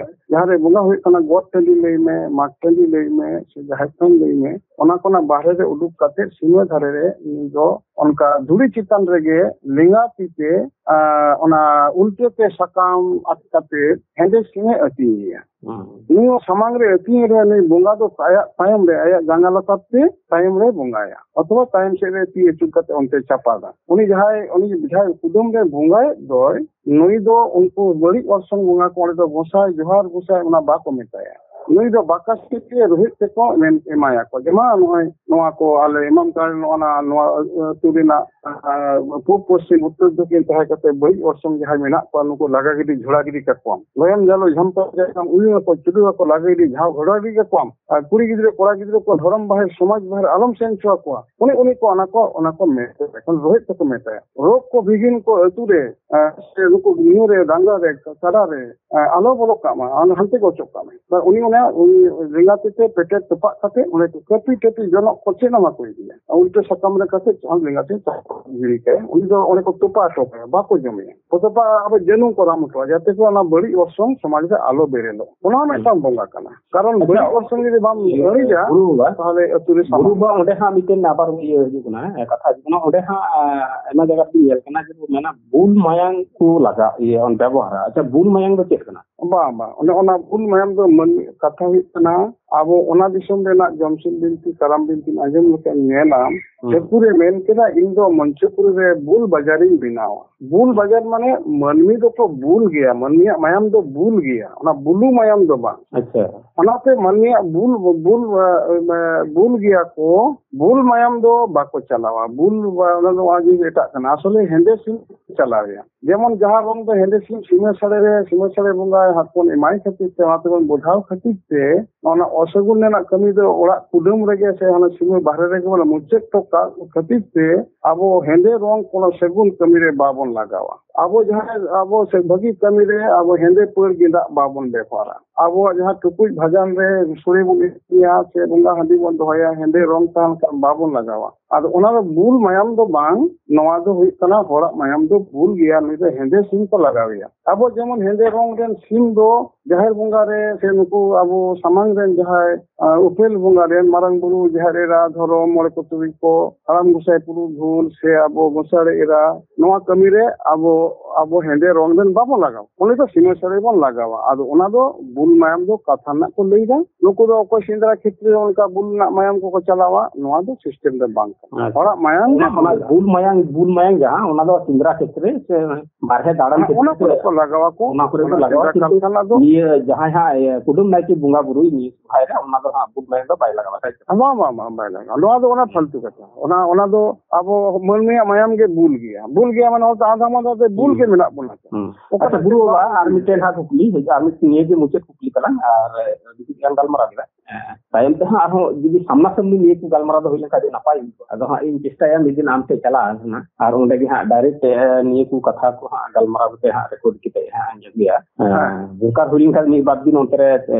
ᱡᱟᱦᱟᱸ ᱨᱮ ᱵᱚᱸᱜᱟ ᱦᱩᱭᱩᱜ ᱠᱟᱱᱟ, ᱜᱚᱴ ᱴᱟᱺᱰᱤ ᱞᱟᱹᱭ ᱢᱮ, ᱢᱟᱴ ᱴᱟᱺᱰᱤ ᱞᱟᱹᱭ ᱢᱮ, ᱥᱮ ᱡᱟᱦᱮᱨ ᱛᱷᱟᱱ ᱞᱟᱹᱭ ᱢᱮ, ᱚᱱᱟ ᱠᱷᱚᱱᱟᱜ ᱵᱟᱦᱨᱮ ᱨᱮ ᱩᱰᱩᱠ ᱠᱟᱛᱮ ᱥᱤᱢᱟᱹ ᱫᱷᱟᱨᱮ ᱨᱮ ᱩᱱᱤ ᱫᱚ ᱚᱱᱠᱟ ᱫᱷᱩᱲᱤ ᱪᱮᱛᱟᱱ ᱨᱮᱜᱮ ᱞᱮᱸᱜᱟ ᱛᱤ ᱛᱮ, ᱟᱸ, ᱚᱱᱟ ᱩᱞᱴᱟᱹ ᱛᱮ ᱥᱟᱠᱟᱢ ᱟᱴᱠᱟᱛᱮ ᱦᱮᱸᱫᱮ ᱥᱤᱢᱮ ᱟᱹᱛᱤᱧᱮᱭᱟ᱾ ᱦᱩᱸ᱾ ᱱᱩᱭ ᱥᱟᱢᱟᱝ ᱨᱮ ᱟᱹᱛᱤᱧ ᱨᱮ ᱱᱩᱭ ᱵᱚᱸᱜᱟ ᱫᱚ ᱟᱭᱟᱜ ᱛᱟᱭᱚᱢ ᱨᱮ, ᱟᱭᱟᱜ ᱡᱟᱸᱜᱟ ᱞᱟᱛᱟᱨ ᱛᱮ ᱛᱟᱭᱚᱢ ᱨᱮ ᱵᱚᱸᱜᱟᱭᱟ, ᱚᱛᱷᱚᱵᱟ ᱛᱟᱭᱚᱢ ᱥᱮᱫ ᱨᱮ ᱛᱤ ᱟᱹᱪᱩᱨ ᱠᱟᱛᱮ ᱚᱱᱛᱮ ᱪᱟᱯᱟᱫᱟ᱾ ᱩᱱᱤ ᱡᱟᱦᱟᱸᱭ, ᱩᱱᱤ ᱡᱟᱦᱟᱸᱭ ᱠᱩᱰᱟᱹᱢ ᱨᱮ ᱵᱚᱸᱜᱟᱭᱮᱫ ᱫᱚᱭ, ᱱᱩᱭ ᱫᱚ ᱩᱱᱠᱩ ᱵᱟᱹᱲᱤᱡ ᱚᱨᱥᱚᱝ ᱵᱚᱸᱜᱟ ᱠᱚ ᱚᱸᱰᱮ ᱫᱚ ᱜᱚᱸᱥᱟᱭ, ᱡᱚᱦᱟᱨ ᱜᱚᱸᱥᱟᱭ, ᱚᱱᱟ ᱵᱟᱠᱚ ᱢᱮᱛᱟᱭᱟ᱾ ᱱᱩᱭ ᱫᱚ ᱵᱟᱠᱟ ᱥᱤᱫ ᱛᱮ ᱨᱳᱦᱮᱫ ᱛᱮᱠᱚ ᱮᱢ-, ᱮᱢᱟᱭᱟ ᱠᱚ᱾ ᱡᱮ, "ᱢᱟ, ᱱᱚᱜᱼᱚᱭ ᱱᱚᱣᱟ ᱠᱚ ᱟᱞᱮ ᱮᱢᱟᱢ ᱠᱟᱱᱟ, ᱱᱚᱜᱼᱚ ᱱᱟ, ᱱᱚᱣᱟ ᱟᱹᱛᱩ ᱨᱮᱱᱟᱜ, ᱟᱨ, ᱯᱩᱵ ᱯᱚᱥᱪᱤᱢ ᱩᱛᱛᱚᱨ ᱫᱚᱠᱷᱤᱱ ᱛᱟᱦᱮᱸ ᱠᱟᱛᱮ ᱵᱟᱹᱲᱤᱡ ᱚᱨᱥᱚᱝ ᱡᱟᱦᱟᱸᱭ ᱢᱮᱱᱟᱜ ᱠᱚᱣᱟ, ᱱᱩᱠᱩ ᱞᱟᱜᱟ ᱜᱤᱰᱤ, ᱡᱷᱚᱲᱟ ᱜᱤᱰᱤ ᱠᱟᱠᱚᱣᱟᱢ᱾ ᱞᱚᱭᱚᱝ ᱡᱟᱞᱚ ᱡᱷᱟᱢᱯᱟ ᱡᱟᱭᱜᱟᱢ ᱩᱭᱩᱝ ᱟᱠᱚ, ᱪᱩᱰᱩ ᱟᱠᱚ, ᱞᱟᱜᱟ ᱜᱤᱰᱤ, ᱡᱷᱟᱣ ᱜᱷᱚᱲᱟ ᱜᱤᱰᱤ ᱠᱟᱠᱚᱣᱟᱢ᱾ ᱟᱨ ᱠᱩᱲᱤ ᱜᱤᱫᱽᱨᱟᱹ, ᱠᱚᱲᱟ ᱜᱤᱫᱽᱨᱟᱹ ᱠᱚ ᱫᱷᱚᱨᱚᱢ ᱵᱟᱦᱮᱨ, ᱥᱚᱢᱟᱡᱽ ᱵᱟᱦᱮᱨ ᱟᱞᱚᱢ ᱥᱮᱱ ᱦᱚᱪᱚ ᱟᱠᱚᱣᱟ᱾" ᱚᱱᱮ ᱩᱱᱤ ᱠᱚ ᱚᱱᱟ ᱠᱚ, ᱚᱱᱟ ᱠᱚ ᱢᱮᱛᱟᱭᱟ, ᱮᱠᱷᱚᱱ ᱨᱳᱦᱮᱫ ᱛᱮᱠᱚ ᱢᱮᱛᱟᱭᱟ᱾ ᱨᱳᱜᱽ ᱠᱚ ᱵᱤᱜᱷᱤᱱ ᱠᱚ ᱟᱹᱛᱩ ᱨᱮ, ᱟᱨ ᱥᱮ ᱱᱩᱠᱩ ᱢᱤᱦᱩ ᱨᱮ, ᱰᱟᱝᱨᱟ ᱨᱮ, ᱠᱟᱰᱟ ᱨᱮ, ᱟᱨ ᱟᱞᱚ ᱵᱚᱞᱚᱜ ᱠᱟᱜ ᱢᱟ, ᱟᱨ ᱦᱟᱱᱛᱮ ᱜᱮ ᱚᱪᱚᱜ ᱠᱟᱜ ᱢᱮ᱾ ᱟᱨ ᱩᱱᱤ ᱚᱱᱟ, ᱩᱱᱤ ᱞᱮᱸᱜᱟ ᱛᱤ ᱛᱮ ᱯᱮᱴᱮᱨ ᱛᱚᱯᱟᱜ ᱠᱟᱛᱮ ᱚᱸᱰᱮ ᱠᱚ ᱠᱟᱹᱯᱤ ᱴᱟᱹᱯᱤ ᱡᱚᱱᱚᱜ ᱠᱚ ᱪᱮᱫ ᱦᱚᱸ ᱵᱟᱠᱚ ᱤᱫᱤᱭᱟ᱾ ᱟᱨ ᱩᱞᱴᱟᱹ ᱥᱟᱠᱟᱢ ᱨᱮ ᱠᱟᱛᱮ ᱞᱮᱸᱜᱟ ᱛᱤ ᱪᱟᱯᱚ ᱜᱤᱲᱤ ᱠᱟᱭᱟ, ᱩᱱᱤ ᱫᱚ ᱚᱸᱰᱮ ᱠᱚ ᱛᱚᱯᱟ ᱦᱚᱴᱚ ᱠᱟᱭᱟ, ᱵᱟᱠᱚ ᱡᱚᱢᱮᱭᱟ᱾ ᱠᱚ ᱛᱚᱯᱟ, ᱟᱵᱚ ᱡᱟᱹᱱᱩᱢ ᱠᱚ ᱨᱟᱢ ᱦᱚᱴᱚᱣᱟ, ᱡᱟᱛᱮ ᱠᱚ ᱚᱱᱟ ᱵᱟᱹᱲᱤᱡ ᱚᱨᱥᱚᱝ ᱥᱚᱢᱟᱡᱽ ᱨᱮ ᱟᱞᱚ ᱵᱮᱨᱮᱞᱚᱜ, ᱚᱱᱟ ᱦᱚᱸ ᱢᱤᱫᱴᱟᱝ ᱵᱚᱸᱜᱟ ᱠᱟᱱᱟ᱾ ᱠᱟᱨᱚᱱ ᱟᱪᱪᱷᱟ᱾ ᱵᱟᱹᱲᱤᱡ ᱚᱨᱥᱚᱝ ᱡᱩᱫᱤ ᱵᱟᱢ ᱤᱭᱟᱹ, ᱵᱟᱹᱲᱤᱡᱟ, ᱜᱩᱨᱩ ᱵᱟᱵᱟ, ᱛᱟᱦᱚᱞᱮ ᱟᱹᱛᱩ ᱨᱮ ᱜᱩᱨᱩ ᱥᱟᱢᱟᱝ ᱵᱟᱵᱟ, ᱚᱸᱰᱮ ᱦᱟᱸᱜ ᱢᱤᱫᱴᱮᱱ ᱟᱵᱟᱨ ᱤᱭᱟᱹ ᱦᱤᱡᱩᱜ ᱠᱟᱱᱟ, ᱦᱮᱸ, ᱠᱟᱛᱷᱟ ᱦᱤᱡᱩᱜ ᱠᱟᱱᱟ᱾ ᱚᱸᱰᱮ ᱦᱟᱸᱜ, ᱟᱸ, ᱟᱭᱢᱟ ᱡᱟᱭᱜᱟ ᱨᱮ ᱧᱮᱞ ᱠᱟᱱᱟ ᱡᱮ ᱠᱚ ᱢᱮᱱᱟ ᱵᱩᱞ ᱢᱟᱭᱟᱝ ᱠᱚ ᱞᱟᱜᱟ, ᱤᱭᱟᱹ, ᱵᱮᱵᱚᱦᱟᱨᱟ᱾ ᱟᱪᱪᱷᱟ, ᱵᱩᱞ ᱢᱟᱭᱟᱝ ᱫᱚ ᱪᱮᱫ ᱠᱟᱱᱟ? ᱵᱟᱝ, ᱵᱟᱝ, ᱚᱱᱮ ᱚᱱᱟ ᱵᱩᱞ ᱢᱟᱭᱟᱢ ᱫᱚ ᱢᱟᱹᱱᱢᱤ, ᱠᱟᱛᱷᱟ ᱦᱩᱭᱩᱜ ᱠᱟᱱᱟ, ᱟᱵᱚ ᱚᱱᱟ ᱫᱤᱥᱚᱢ ᱨᱮᱱᱟᱜ ᱡᱚᱢᱥᱤᱢ ᱵᱤᱱᱛᱤ, ᱠᱟᱨᱟᱢ ᱵᱤᱱᱛᱤ ᱟᱸᱡᱚᱢ ᱞᱮᱠᱷᱟᱱ ᱧᱮᱞᱟᱢ, ᱦᱩᱸ᱾ ᱴᱷᱟᱹᱠᱩᱨᱮ ᱢᱮᱱ ᱠᱮᱫᱟ, "ᱤᱧ ᱫᱚ ᱢᱚᱧᱪᱚᱯᱩᱨᱤ ᱨᱮ ᱵᱩᱞ ᱵᱟᱡᱟᱨᱤᱧ ᱵᱮᱱᱟᱣᱟ᱾" ᱵᱩᱞ ᱵᱟᱡᱟᱨ ᱢᱟᱱᱮ ᱢᱟᱹᱱᱢᱤ ᱫᱚᱠᱚ ᱵᱩᱞ ᱜᱮᱭᱟ, ᱢᱟᱹᱱᱢᱤᱭᱟᱜ ᱢᱟᱭᱟᱢ ᱫᱚ ᱵᱩᱞ ᱜᱮᱭᱟ, ᱚᱱᱟ ᱵᱩᱞᱩ ᱢᱟᱭᱟᱢ ᱫᱚ ᱵᱟᱝ᱾ ᱟᱪᱪᱷᱟ᱾ ᱚᱱᱟᱛᱮ ᱢᱟᱹᱱᱢᱤᱭᱟᱜ ᱵᱩᱞ, ᱵᱩᱞ, ᱮ, ᱵᱩᱞ ᱜᱮᱭᱟ ᱠᱚ, ᱵᱩᱞ ᱢᱟᱭᱟᱢ ᱫᱚ ᱵᱟᱠᱚ ᱪᱟᱞᱟᱣᱟ᱾ ᱵᱩᱞ ᱵᱟ-, ᱚᱱᱟ ᱫᱚ ᱱᱚᱣᱟ ᱡᱤᱱᱤᱥ ᱮᱴᱟᱜ ᱠᱟᱱᱟ, ᱟᱥᱚᱞᱮ ᱦᱮᱸᱫᱮ ᱥᱤᱢ ᱠᱚ ᱪᱟᱞᱟᱣᱮᱭᱟ᱾ ᱡᱮᱢᱚᱱ ᱡᱟᱦᱟᱸ ᱨᱚᱝ ᱫᱚ ᱦᱮᱸᱫᱮ ᱥᱤᱢ ᱥᱤᱢᱟᱹ ᱥᱟᱹᱲᱮ ᱨᱮ, ᱥᱤᱢᱟᱹ ᱥᱟᱹᱲᱮ ᱵᱚᱸᱜᱟ ᱦᱚᱯᱚᱱ ᱮᱢᱟᱭ ᱠᱷᱟᱹᱛᱤᱨ ᱛᱮ, ᱚᱱᱟ ᱛᱮᱵᱚᱱ ᱵᱚᱰᱷᱟᱣ ᱠᱷᱟᱹᱛᱤᱨ ᱛᱮ, ᱚᱱᱟ ᱚᱥᱟᱹᱜᱩᱱ ᱨᱮᱱᱟᱜ ᱠᱟᱹᱢᱤ ᱫᱚ ᱚᱲᱟᱜ ᱠᱩᱰᱟᱹᱢ ᱨᱮᱜᱮ ᱥᱮ ᱚᱱᱟ ᱥᱤᱢᱟᱹ ᱵᱟᱦᱨᱮ ᱨᱮᱜᱮ ᱵᱚᱱ ᱢᱩᱪᱟᱹᱫ ᱦᱚᱴᱚ ᱠᱟᱜ ᱠᱷᱟᱹᱛᱤᱨ ᱛᱮ, ᱟᱵᱚ ᱦᱮᱸᱫᱮ ᱨᱚᱝ ᱠᱳᱱᱳ ᱥᱟᱹᱜᱩᱱ ᱠᱟᱹᱢᱤ ᱨᱮ ᱵᱟᱵᱚᱱ ᱞᱟᱜᱟᱣᱟ᱾ ᱟᱵᱚ ᱡᱟᱦᱟᱸ, ᱟᱵᱚ ᱥᱮ ᱵᱷᱟᱹᱜᱤ ᱠᱟᱹᱢᱤ ᱨᱮ ᱟᱵᱚ ᱦᱮᱸᱫᱮ ᱯᱟᱹᱲ ᱜᱮᱸᱫᱟᱜ ᱵᱟᱵᱚᱱ ᱵᱮᱵᱚᱦᱟᱨᱟ᱾ ᱟᱵᱚᱣᱟᱜ ᱡᱟᱦᱟᱸ ᱴᱩᱠᱩᱡ ᱵᱷᱟᱡᱟᱱ ᱨᱮ ᱥᱳᱲᱮ ᱵᱚᱱ ᱤᱥᱤᱱᱟ ᱥᱮ ᱵᱚᱸᱜᱟ ᱦᱟᱺᱰᱤ ᱵᱚᱱ ᱫᱚᱦᱚᱭᱟ, ᱦᱮᱸᱫᱮ ᱨᱚᱝ ᱛᱟᱦᱮᱱ ᱠᱷᱟᱱ ᱵᱟᱵᱚᱱ ᱞᱟᱜᱟᱣᱟ᱾ ᱟᱫᱚ ᱚᱱᱟ ᱫᱚ ᱵᱩᱞ ᱢᱟᱭᱟᱢ ᱫᱚ ᱵᱟᱝ, ᱱᱚᱣᱟ ᱫᱚ ᱦᱩᱭᱩᱜ ᱠᱟᱱᱟ ᱦᱚᱲᱟᱜ ᱢᱟᱭᱟᱢ ᱫᱚ ᱵᱩᱞ ᱜᱮᱭᱟ, ᱱᱩᱭ ᱫᱚ ᱦᱮᱸᱫᱮ ᱥᱤᱢ ᱠᱚ ᱞᱟᱜᱟᱣᱮᱭᱟ᱾ ᱟᱵᱚ ᱡᱮᱢᱚᱱ ᱦᱮᱸᱫᱮ ᱨᱚᱝ ᱨᱮᱱ ᱥᱤᱢ ᱫᱚ ᱡᱟᱦᱮᱨ ᱵᱚᱸᱜᱟ ᱨᱮ ᱥᱮ ᱱᱩᱠᱩ ᱟᱵᱚ ᱥᱟᱢᱟᱝ ᱨᱮᱱ ᱡᱟᱦᱟᱸᱭ, ᱟ, ᱩᱯᱮᱞ ᱵᱚᱸᱜᱟ ᱨᱮᱱ ᱢᱟᱨᱟᱝ ᱵᱩᱨᱩ, ᱡᱟᱦᱮᱨ ᱮᱨᱟ, ᱫᱷᱚᱨᱚᱢ, ᱢᱚᱬᱮ ᱠᱚ ᱛᱩᱨᱩᱭ ᱠᱚ, ᱦᱟᱲᱟᱢ ᱜᱚᱸᱥᱟᱭ ᱯᱩᱨᱩᱫᱷᱩᱞ ᱥᱮ ᱟᱵᱚ ᱜᱚᱸᱥᱟᱲᱮ ᱮᱨᱟ, ᱱᱚᱣᱟ ᱠᱟᱹᱢᱤ ᱨᱮ ᱟᱵᱚ, ᱟᱵᱚ ᱦᱮᱸᱫᱮ ᱨᱚᱝ ᱨᱮᱱ ᱵᱟᱵᱚ ᱞᱟᱜᱟᱣᱟ, ᱩᱱᱤ ᱫᱚ ᱥᱤᱢᱟᱹ ᱥᱟᱹᱲᱮ ᱵᱚᱱ ᱞᱟᱜᱟᱣᱟ᱾ ᱟᱫᱚ ᱚᱱᱟ ᱫᱚ ᱵᱩᱞ ᱢᱟᱭᱟᱢ ᱫᱚ ᱠᱟᱛᱷᱟ ᱨᱮᱱᱟᱜ ᱠᱚ ᱞᱟᱹᱭ ᱮᱫᱟ᱾ ᱱᱩᱠᱩ ᱫᱚ ᱚᱠᱚᱭ ᱥᱮᱸᱫᱽᱨᱟ ᱠᱷᱮᱛᱨᱮ ᱨᱮ ᱚᱱᱠᱟ ᱵᱩᱞ ᱨᱮᱱᱟᱜ ᱢᱟᱭᱟᱢ ᱠᱚᱠᱚ ᱪᱟᱞᱟᱣᱟ, ᱱᱚᱣᱟ ᱫᱚ ᱥᱤᱥᱴᱮᱢ ᱫᱚ ᱵᱟᱝ ᱠᱟᱱᱟ᱾ ᱟᱪᱪᱷᱟ᱾ ᱦᱚᱲᱟᱜ ᱢᱟᱭᱟᱢ ᱚᱱᱟ, ᱜᱮ ᱚᱱᱟ ᱵᱩᱞ ᱨᱮᱱᱟᱜ᱾ ᱵᱩᱞ ᱢᱟᱭᱟᱝ, ᱵᱩᱞ ᱢᱟᱭᱟᱝ ᱡᱟᱦᱟᱸ, ᱚᱱᱟ ᱫᱚ ᱥᱮᱸᱫᱽᱨᱟ ᱠᱷᱮᱛᱨᱮ ᱥᱮ ᱵᱟᱨᱦᱮ ᱫᱟᱬᱟᱱ ᱦᱮᱸ, ᱠᱷᱮᱛᱨᱮ ᱚᱱᱟ ᱠᱚᱨᱮ ᱥᱮ ᱠᱚ ᱞᱟᱜᱟᱣᱟ ᱠᱚ᱾ ᱚᱱᱟ ᱠᱚᱨᱮ ᱠᱚ ᱦᱮᱸ, ᱞᱟᱜᱟᱣᱟ, ᱥᱮᱸᱫᱽᱨᱟ ᱠᱤᱱᱛᱩ ᱠᱟᱨᱠᱷᱟᱱᱟ ᱫᱚ ᱤᱭᱟᱹ ᱡᱟᱦᱟᱸᱭ ᱦᱟᱸᱜ, ᱤᱭᱟᱹ ᱠᱩᱰᱟᱹᱢ ᱱᱟᱭᱠᱮ ᱵᱚᱸᱜᱟ ᱵᱩᱨᱩᱭ ᱱᱤᱭᱟᱹ ᱥᱚᱨᱦᱟᱭ ᱨᱮ, ᱚᱱᱟ ᱫᱚ ᱦᱟᱸᱜ ᱵᱩᱞ ᱢᱟᱭᱟᱝ ᱫᱚ ᱵᱟᱭ ᱞᱟᱜᱟᱣᱟ, ᱛᱟᱭ ᱛᱚ? ᱵᱟᱝ, ᱵᱟᱝ, ᱵᱟᱝ, ᱵᱟᱭ ᱞᱟᱜᱟᱣᱟ᱾ ᱱᱚᱣᱟ ᱫᱚ ᱚᱱᱟ ᱯᱷᱟᱞᱛᱩ ᱠᱟᱛᱷᱟ᱾ ᱚᱱᱟ, ᱚᱱᱟ ᱫᱚ ᱟᱵᱚ ᱢᱟᱹᱱᱢᱤᱭᱟᱜ ᱢᱟᱭᱟᱢ ᱜᱮ ᱵᱩᱞ ᱜᱮᱭᱟ᱾ ᱵᱩᱞ ᱜᱮᱭᱟ ᱢᱟᱱᱮ ᱦᱚᱭᱛᱳ ᱟᱫᱷᱟ ᱢᱟᱫᱷᱟ ᱛᱮ ᱵᱩᱞ ᱦᱩᱸ᱾ ᱜᱮ ᱢᱮᱱᱟᱜ ᱵᱚᱱᱟ᱾ ᱦᱩᱸ᱾ ᱚᱠᱟ ᱟᱪᱪᱷᱟ, ᱵᱩᱨᱩ ᱵᱟᱵᱟ, ᱟᱨ ᱢᱤᱫᱴᱮᱱ ᱦᱟᱸᱜ ᱠᱩᱠᱞᱤ ᱦᱤᱡᱩᱜᱼᱟ, ᱟᱨ ᱢᱤᱫ, ᱱᱤᱭᱟᱹ ᱜᱮ ᱢᱩᱪᱟᱹᱫ ᱠᱩᱠᱞᱤ ᱛᱟᱞᱟᱝ, ᱟᱨ ᱡᱩᱫᱤ ᱜᱟᱞᱢᱟᱨᱟᱣ ᱠᱮᱫᱟ᱾ ᱦᱮᱸ᱾ ᱛᱟᱭᱚᱢ ᱛᱮ ᱦᱟᱸᱜ ᱟᱨᱦᱚᱸ ᱡᱩᱫᱤ ᱥᱟᱢᱱᱟ ᱥᱟᱢᱱᱤ ᱱᱤᱭᱟᱹ ᱠᱚ ᱜᱟᱞᱢᱟᱨᱟᱣ ᱫᱚ ᱦᱩᱭ ᱞᱮᱱᱠᱷᱟᱱ ᱟᱹᱰᱤ ᱱᱟᱯᱟᱭ ᱦᱩᱭ ᱠᱚᱜᱼᱟ᱾ ᱟᱫᱚ ᱦᱟᱸᱜ ᱤᱧ ᱪᱮᱥᱴᱟᱭᱟ ᱢᱤᱫ ᱫᱤᱱ ᱟᱢ ᱴᱷᱮᱱ ᱪᱟᱞᱟᱜ ᱨᱮᱱᱟᱜ, ᱟᱨ ᱚᱸᱰᱮ ᱜᱮ ᱦᱟᱸᱜ ᱰᱟᱭᱨᱮᱠᱴ ᱱᱤᱭᱟᱹ ᱠᱚ ᱠᱟᱛᱷᱟ ᱠᱚ ᱦᱟᱸᱜ ᱜᱟᱞᱢᱟᱨᱟᱣ ᱠᱟᱛᱮ ᱦᱟᱸᱜ ᱨᱮᱠᱚᱨᱰ ᱠᱟᱛᱮ ᱦᱟᱸᱜ ᱟᱸᱡᱚᱢ ᱜᱮᱭᱟ᱾ ᱦᱮᱸ᱾ ᱫᱚᱨᱠᱟᱨ ᱦᱩᱭ ᱞᱮᱱᱠᱷᱟᱱ ᱢᱤᱫ ᱵᱟᱨ ᱫᱤᱱ ᱚᱱᱛᱮ ᱨᱮ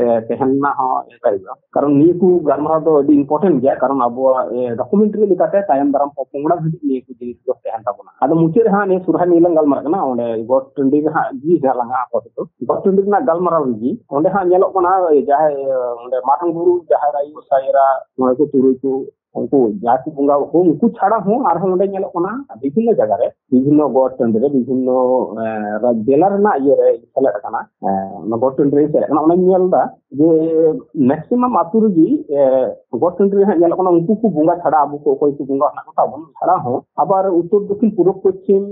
ᱛᱟᱦᱮᱸ ᱨᱮᱱᱟᱜ ᱦᱚᱸ ᱪᱮᱥᱴᱟᱭ ᱦᱩᱭᱩᱜᱼᱟ, ᱠᱟᱨᱚᱱ ᱱᱤᱭᱟᱹ ᱠᱚ ᱜᱟᱞᱢᱟᱨᱟᱣ ᱫᱚ ᱟᱹᱰᱤ ᱤᱢᱯᱚᱨᱴᱮᱱᱴ ᱜᱮᱭᱟ, ᱠᱟᱨᱚᱱ ᱟᱵᱚᱣᱟᱜ ᱰᱚᱠᱩᱢᱮᱱᱴᱟᱨᱤ ᱞᱮᱠᱟᱛᱮ ᱛᱟᱭᱚᱢ ᱫᱟᱨᱟᱢ ᱯᱚᱯᱚᱝᱲᱟ ᱫᱷᱟᱹᱵᱤᱡ ᱱᱤᱭᱟᱹ ᱠᱚ ᱡᱤᱱᱤᱥ ᱫᱚ ᱛᱟᱦᱮᱱ ᱛᱟᱵᱚᱱᱟ᱾ ᱟᱫᱚ ᱢᱩᱪᱟᱹᱫ ᱨᱮ ᱦᱟᱸᱜ ᱱᱤᱭᱟᱹ ᱥᱚᱨᱦᱟᱭ ᱱᱤᱭᱟᱹ ᱞᱟᱝ ᱜᱟᱞᱢᱟᱨᱟᱜ ᱠᱟᱱᱟ, ᱚᱸᱰᱮ ᱜᱚᱴ ᱴᱟᱺᱰᱤ ᱨᱮ ᱦᱟᱸᱜ ᱡᱤᱣᱤ ᱦᱟᱸᱜ ᱞᱟᱝ ᱟᱯᱟᱛᱚᱛᱚ ᱜᱚᱴ ᱴᱟᱺᱰᱤ ᱨᱮᱱᱟᱜ ᱜᱟᱞᱢᱟᱨᱟᱣ ᱨᱮᱜᱮ ᱚᱸᱰᱮ ᱦᱟᱸᱜ ᱧᱮᱞᱚᱜ ᱠᱟᱱᱟ ᱡᱟᱦᱟᱸᱭ ᱚᱸᱰᱮ ᱢᱟᱨᱟᱝ ᱵᱩᱨᱩ, ᱡᱟᱦᱮᱨ ᱟᱭᱳ, ᱜᱚᱸᱥᱟᱭ ᱮᱨᱟ, ᱢᱚᱬᱮ ᱠᱚ ᱛᱩᱨᱩᱭ ᱠᱚ, ᱩᱱᱠᱩ ᱡᱟᱦᱟᱸᱭ ᱠᱚ ᱵᱚᱸᱜᱟ ᱠᱚ, ᱩᱱᱠᱩ ᱪᱷᱟᱲᱟ ᱦᱚᱸ ᱟᱨᱦᱚᱸ ᱚᱸᱰᱮ ᱧᱮᱞᱚᱜ ᱠᱟᱱᱟ ᱵᱤᱵᱷᱤᱱᱱᱚ ᱡᱟᱭᱜᱟ ᱨᱮ, ᱵᱤᱵᱷᱤᱱᱱᱚ ᱜᱚᱴ ᱴᱟᱺᱰᱤ ᱨᱮ, ᱵᱤᱵᱷᱤᱱᱱᱚ ᱡᱮᱞᱟ ᱨᱮᱱᱟᱜ ᱤᱭᱟᱹ ᱨᱮ ᱥᱮᱞᱮᱫ ᱟᱠᱟᱱᱟ᱾ ᱚᱱᱟ ᱜᱚᱴ ᱴᱟᱺᱰᱤ ᱨᱮ ᱥᱮᱞᱮᱫ ᱟᱠᱟᱱᱟ, ᱚᱱᱟᱧ ᱧᱮᱞ ᱮᱫᱟ ᱡᱮ ᱢᱮᱠᱥᱤᱢᱟᱢ ᱟᱹᱛᱩ ᱨᱮᱜᱮ ᱜᱚᱴ ᱴᱟᱺᱰᱤ ᱨᱮ ᱦᱟᱸᱜ ᱧᱮᱞᱚᱜ ᱠᱟᱱᱟ ᱩᱱᱠᱩ ᱠᱚ ᱵᱚᱸᱜᱟ ᱪᱷᱟᱲᱟ, ᱟᱵᱚ ᱠᱚ ᱚᱠᱚᱭ ᱠᱚ ᱵᱚᱸᱜᱟ ᱦᱮᱱᱟᱜ ᱠᱚ ᱛᱟᱵᱚᱱ ᱪᱷᱟᱲᱟ ᱦᱚᱸ ᱟᱵᱟᱨ ᱩᱛᱛᱚᱨ ᱫᱚᱠᱷᱤᱱ ᱯᱩᱨᱩᱵ ᱯᱚᱪᱷᱤᱢ